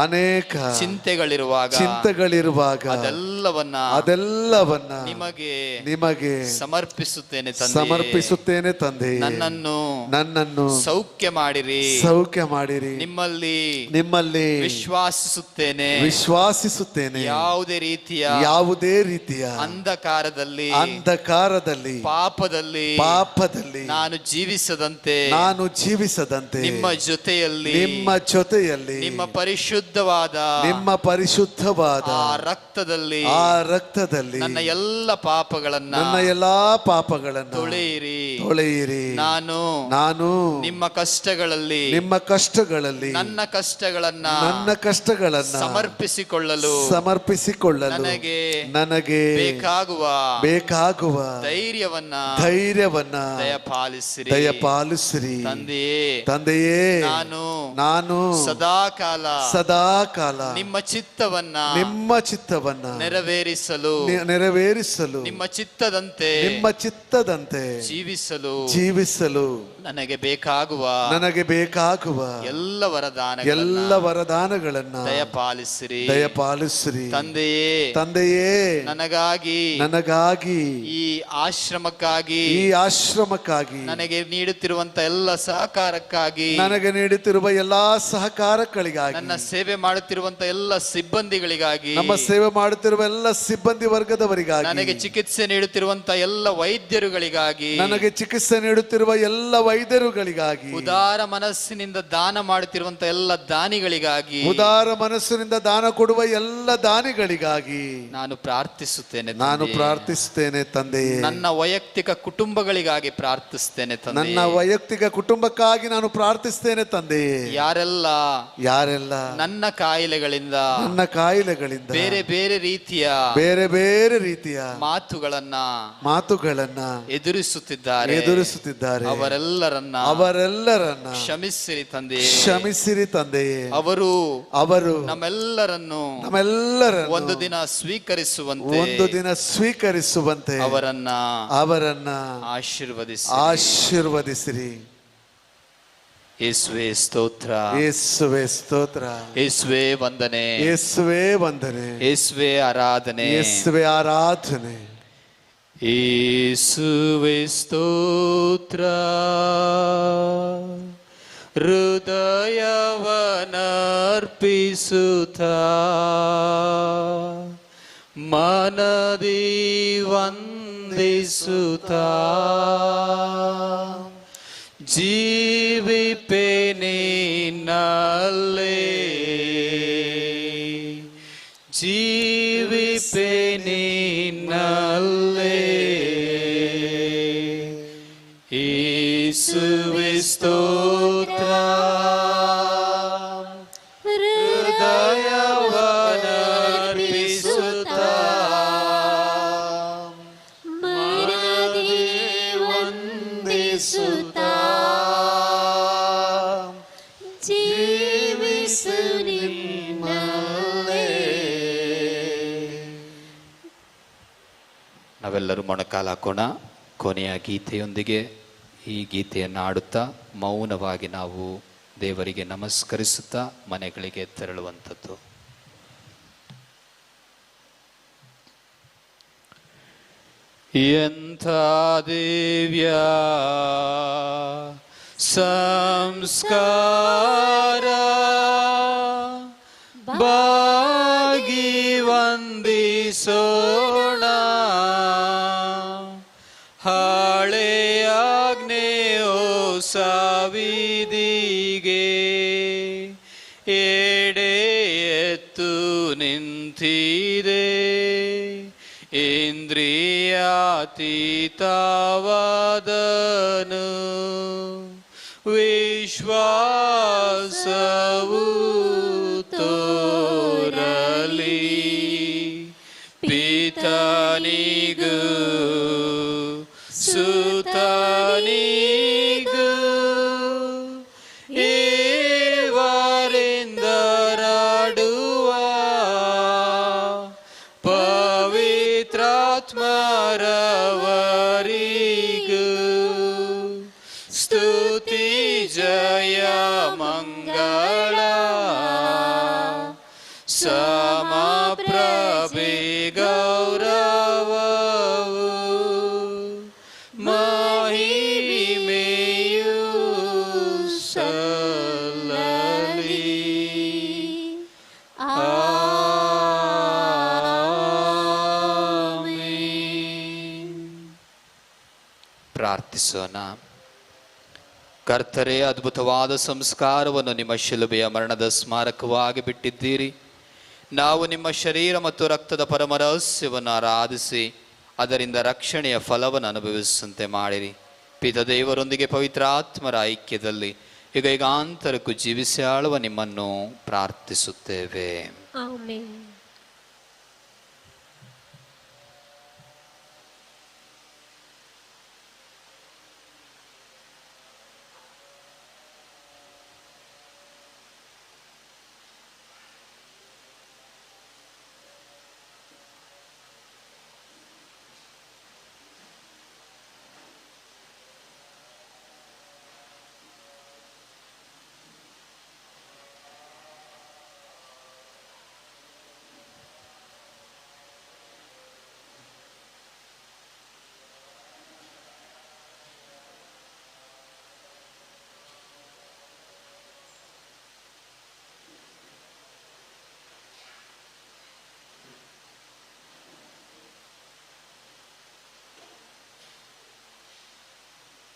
S5: ಅನೇಕ
S10: ಚಿಂತೆಗಳಿರುವಾಗ,
S5: ಚಿಂತೆಗಳಿರುವಾಗ
S10: ಅದೆಲ್ಲವನ್ನ,
S5: ಅದೆಲ್ಲವನ್ನ
S10: ನಿಮಗೆ,
S5: ನಿಮಗೆ
S10: ಸಮರ್ಪಿಸುತ್ತೇನೆ ತಂದೆ,
S5: ಸಮರ್ಪಿಸುತ್ತೇನೆ ತಂದೆ.
S10: ನನ್ನನ್ನು,
S5: ನನ್ನನ್ನು
S10: ಸೌಖ್ಯ ಮಾಡಿರಿ,
S5: ಸೌಖ್ಯ ಮಾಡಿರಿ.
S10: ನಿಮ್ಮಲ್ಲಿ,
S5: ನಿಮ್ಮಲ್ಲಿ
S10: ವಿಶ್ವಾಸಿಸುತ್ತೇನೆ,
S5: ವಿಶ್ವಾಸಿಸುತ್ತೇನೆ.
S10: ಯಾವುದೇ ರೀತಿಯ,
S5: ಯಾವುದೇ ರೀತಿಯ
S10: ಅಂಧಕಾರದಲ್ಲಿ,
S5: ಅಂಧಕಾರದಲ್ಲಿ,
S10: ಪಾಪದಲ್ಲಿ,
S5: ಪಾಪದಲ್ಲಿ
S10: ನಾನು ಜೀವಿಸದಂತೆ,
S5: ನಾನು ಜೀವಿಸದಂತೆ
S10: ನಿಮ್ಮ ಜೊತೆಯಲ್ಲಿ,
S5: ನಿಮ್ಮ ಜೊತೆಯಲ್ಲಿ
S10: ನಿಮ್ಮ ಪರಿಶುದ್ಧವಾದ,
S5: ನಿಮ್ಮ ಪರಿಶುದ್ಧವಾದ
S10: ಆ ರಕ್ತದಲ್ಲಿ,
S5: ಆ ರಕ್ತದಲ್ಲಿ
S10: ನನ್ನ ಎಲ್ಲ ಪಾಪಗಳನ್ನ,
S5: ನನ್ನ ಎಲ್ಲಾ ಪಾಪಗಳನ್ನು
S10: ತೊಳೆಯಿರಿ,
S5: ತೊಳೆಯಿರಿ.
S10: ನಾನು,
S5: ನಾನು
S10: ನಿಮ್ಮ ಕಷ್ಟಗಳಲ್ಲಿ,
S5: ನಿಮ್ಮ ಕಷ್ಟಗಳಲ್ಲಿ
S10: ನನ್ನ ಕಷ್ಟಗಳನ್ನ,
S5: ನನ್ನ ಕಷ್ಟಗಳನ್ನ
S10: ಸಮರ್ಪಿಸಿಕೊಳ್ಳಲು,
S5: ಸಮರ್ಪಿಸಿಕೊಳ್ಳಲು
S10: ನನಗೆ,
S5: ನನಗೆ
S10: ಬೇಕಾಗುವ,
S5: ಬೇಕಾಗುವ
S10: ಧೈರ್ಯವನ್ನ,
S5: ಧೈರ್ಯವನ್ನ
S10: ದಯಪಾಲಿಸಿರಿ,
S5: ದಯಪಾಲಿಸಿರಿ.
S10: ತಂದೆಯೇ,
S5: ತಂದೆಯೇ,
S10: ನಾನು,
S5: ನಾನು
S10: ಸದಾಕಾಲ,
S5: ಸದಾಕಾಲ
S10: ನಿಮ್ಮ ಚಿತ್ತವನ್ನ,
S5: ನಿಮ್ಮ ಚಿತ್ತವನ್ನ
S10: ನೆರವೇರಿಸಲು,
S5: ನೆರವೇರಿಸಲು
S10: ನಿಮ್ಮ ಚಿತ್ತದಂತೆ,
S5: ನಿಮ್ಮ ಚಿತ್ತದಂತೆ
S10: ಜೀವಿಸಲು,
S5: ಜೀವಿಸಲು
S10: ನನಗೆ ಬೇಕಾಗುವ,
S5: ನನಗೆ ಬೇಕಾಗುವ
S10: ಎಲ್ಲ ವರದಾನಗಳನ್ನ,
S5: ಎಲ್ಲ ಎಲ್ಲ ವರದಾನಗಳನ್ನ
S10: ದಯಪಾಲಿಸಿರಿ,
S5: ದಯಪಾಲಿಸಿರಿ.
S10: ತಂದೆಯೇ,
S5: ತಂದೆಯೇ,
S10: ನನಗಾಗಿ,
S5: ನನಗಾಗಿ,
S10: ಈ ಆಶ್ರಮಕ್ಕಾಗಿ,
S5: ಈ ಆಶ್ರಮಕ್ಕಾಗಿ
S10: ನನಗೆ ನೀಡುತ್ತಿರುವಂತ ಎಲ್ಲ ಸಹಕಾರಕ್ಕಾಗಿ,
S5: ನನಗೆ ನೀಡುತ್ತಿರುವ ಎಲ್ಲಾ ಸಹಕಾರಗಳಿಗಾಗಿ,
S10: ನನ್ನ ಸೇವೆ ಮಾಡುತ್ತಿರುವಂತ ಎಲ್ಲ ಸಿಬ್ಬಂದಿಗಳಿಗಾಗಿ,
S5: ನಮ್ಮ ಸೇವೆ ಮಾಡುತ್ತಿರುವ ಎಲ್ಲ ಸಿಬ್ಬಂದಿ ವರ್ಗದವರಿಗಾಗಿ,
S10: ನನಗೆ ಚಿಕಿತ್ಸೆ ನೀಡುತ್ತಿರುವಂತ ಎಲ್ಲ ವೈದ್ಯರುಗಳಿಗಾಗಿ,
S5: ನನಗೆ ಚಿಕಿತ್ಸೆ ನೀಡುತ್ತಿರುವ ಎಲ್ಲ ವೈದ್ಯರುಗಳಿಗಾಗಿ,
S10: ಉದಾರ ಮನಸ್ಸಿನಿಂದ ದಾನ ಮಾಡುತ್ತಿರುವಂತ ಎಲ್ಲ ದಾನಿಗಳಿಗಾಗಿ,
S5: ಉದಾರ ಮನಸ್ಸಿನಿಂದ ದಾನ ಕೊಡುವ ಎಲ್ಲ ದಾನಿಗಳಿಗಾಗಿ
S10: ನಾನು ಪ್ರಾರ್ಥಿಸುತ್ತೇನೆ.
S5: ನಾನು ಪ್ರಾರ್ಥಿಸುತ್ತೇನೆ ತಂದೆಯೇ.
S10: ನನ್ನ ವೈಯಕ್ತಿಕ ಕುಟುಂಬಗಳಿಗಾಗಿ ಪ್ರಾರ್ಥಿಸುತ್ತೇನೆ ತಂದೆ.
S5: ನನ್ನ ವೈಯಕ್ತಿಕ ಕುಟುಂಬಕ್ಕಾಗಿ ನಾನು ಪ್ರಾರ್ಥಿಸುತ್ತೇನೆ ತಂದೆಯೇ.
S10: ಯಾರೆಲ್ಲ
S5: ಯಾರೆಲ್ಲ
S10: ನನ್ನ ಕಾಯಿಲೆಗಳಿಂದ,
S5: ನನ್ನ ಕಾಯಿಲೆಗಳಿಂದ
S10: ಬೇರೆ ಬೇರೆ ರೀತಿಯ,
S5: ಬೇರೆ ಬೇರೆ ರೀತಿಯ
S10: ಮಾತುಗಳನ್ನ
S5: ಮಾತುಗಳನ್ನ
S10: ಎದುರಿಸುತ್ತಿದ್ದಾರೆ,
S5: ಎದುರಿಸುತ್ತಿದ್ದಾರೆ,
S10: ಅವರೆಲ್ಲರನ್ನ
S5: ಅವರೆಲ್ಲರನ್ನ
S10: ಕ್ಷಮಿಸಿರಿ ತಂದೆಯೇ,
S5: ಕ್ಷಮಿಸಿರಿ ತಂದೆಯೇ.
S10: ಅವರು
S5: ಅವರು
S10: ನಮ್ಮೆಲ್ಲರನ್ನು
S5: ನಮ್ಮೆಲ್ಲರನ್ನು
S10: ಒಂದು ದಿನ ಸ್ವೀಕರಿಸುವಂತೆ,
S5: ಒಂದು ದಿನ ಸ್ವೀಕರಿಸುವಂತೆ
S10: ಅವರನ್ನ
S5: ಅವರನ್ನ
S10: ಆಶೀರ್ವದಿಸಿ,
S5: ಆಶೀರ್ವದಿಸಿರಿ.
S10: ಯೇಸುವೇ ಸ್ತೋತ್ರ,
S5: ಯೇಸುವೇ ಸ್ತೋತ್ರ,
S10: ಯೇಸುವೇ ವಂದನೆ,
S5: ಯೇಸುವೇ ವಂದನೆ,
S10: ಯೇಸುವೇ ಆರಾಧನೆ,
S5: ಯೇಸುವೇ ಆರಾಧನೆ.
S10: ಯೇಸುವೇ ಸ್ತೋತ್ರ, ಹೃದಯವನರ್ಪಿಸುತ್ತ ಮನದಿ ವಂದಿಸುತ್ತ ಜೀವಿಪೆ ನಿನ್ನಲ್ಲೇ, ಜೀವಿಪೆ ನಿನ್ನಲ್ಲೇ. ಯೇಸುವೇ ಸ್ತೋತ್ರ, ಹೃದಯವನರ್ಪಿಸುತ್ತ
S9: ಮನದಿ ವಂದಿಸುತ್ತ ಜೀವಿಸು ನಿನ್ನಲ್ಲೇ.
S10: ನಾವೆಲ್ಲರೂ ಮೊಣಕಾಲು ಹಾಕೋಣ. ಕೊನೆಯ ಗೀತೆಯೊಂದಿಗೆ ಈ ಗೀತೆಯನ್ನು ಹಾಡುತ್ತಾ ಮೌನವಾಗಿ ನಾವು ದೇವರಿಗೆ ನಮಸ್ಕರಿಸುತ್ತಾ ಮನೆಗಳಿಗೆ ತೆರಳುವಂಥದ್ದು. ಎಂಥ ದಿವ್ಯ ಸಂಸ್ಕಾರ ಬಾಗಿ ವಂದಿಸೋಣ, ಹಳೆಯಾಜ್ಞೆಯೋ ಸಾವಿದಿಗೆ ಎಡೆ ಎತ್ತು ನಿಂತಿದೆ, ಇಂದ್ರಿಯಾತೀತವಾದನು ವಿಶ್ವಾಸವು ತೋರಲಿ, ಪಿತನಿಗೂ ಸುತನಿಗೂ ಇವರಿಂದರಾಡುವ ಪವಿತ್ರಾತ್ಮರವರಿಗೂ ಸ್ತುತಿ ಜಯ ಮಂಗಳ ಸಮಪ್ರಭೆ ಗೌರವವು ಮಹಿಮೆಯು ಸಲ್ಲಲಿ. ಆಮೆನ್. ಪ್ರಾರ್ಥಿಸೋಣ. ಕರ್ತರೇ, ಅದ್ಭುತವಾದ ಸಂಸ್ಕಾರವನ್ನು ನಿಮ್ಮ ಶಿಲುಬೆಯ ಮರಣದ ಸ್ಮಾರಕವಾಗಿ ಬಿಟ್ಟಿದ್ದೀರಿ. ನಾವು ನಿಮ್ಮ ಶರೀರ ಮತ್ತು ರಕ್ತದ ಪರಮ ರಹಸ್ಯವನ್ನು ಆರಾಧಿಸಿ ಅದರಿಂದ ರಕ್ಷಣೆಯ ಫಲವನ್ನು ಅನುಭವಿಸುವಂತೆ ಮಾಡಿರಿ. ಪಿತದೇವರೊಂದಿಗೆ ಪವಿತ್ರಾತ್ಮರ ಐಕ್ಯದಲ್ಲಿ ಯುಗಯುಗಾಂತರಕ್ಕೂ ಜೀವಿಸಿ ಆಳುವ ನಿಮ್ಮನ್ನು ಪ್ರಾರ್ಥಿಸುತ್ತೇವೆ.
S9: ಆಮೆನ್.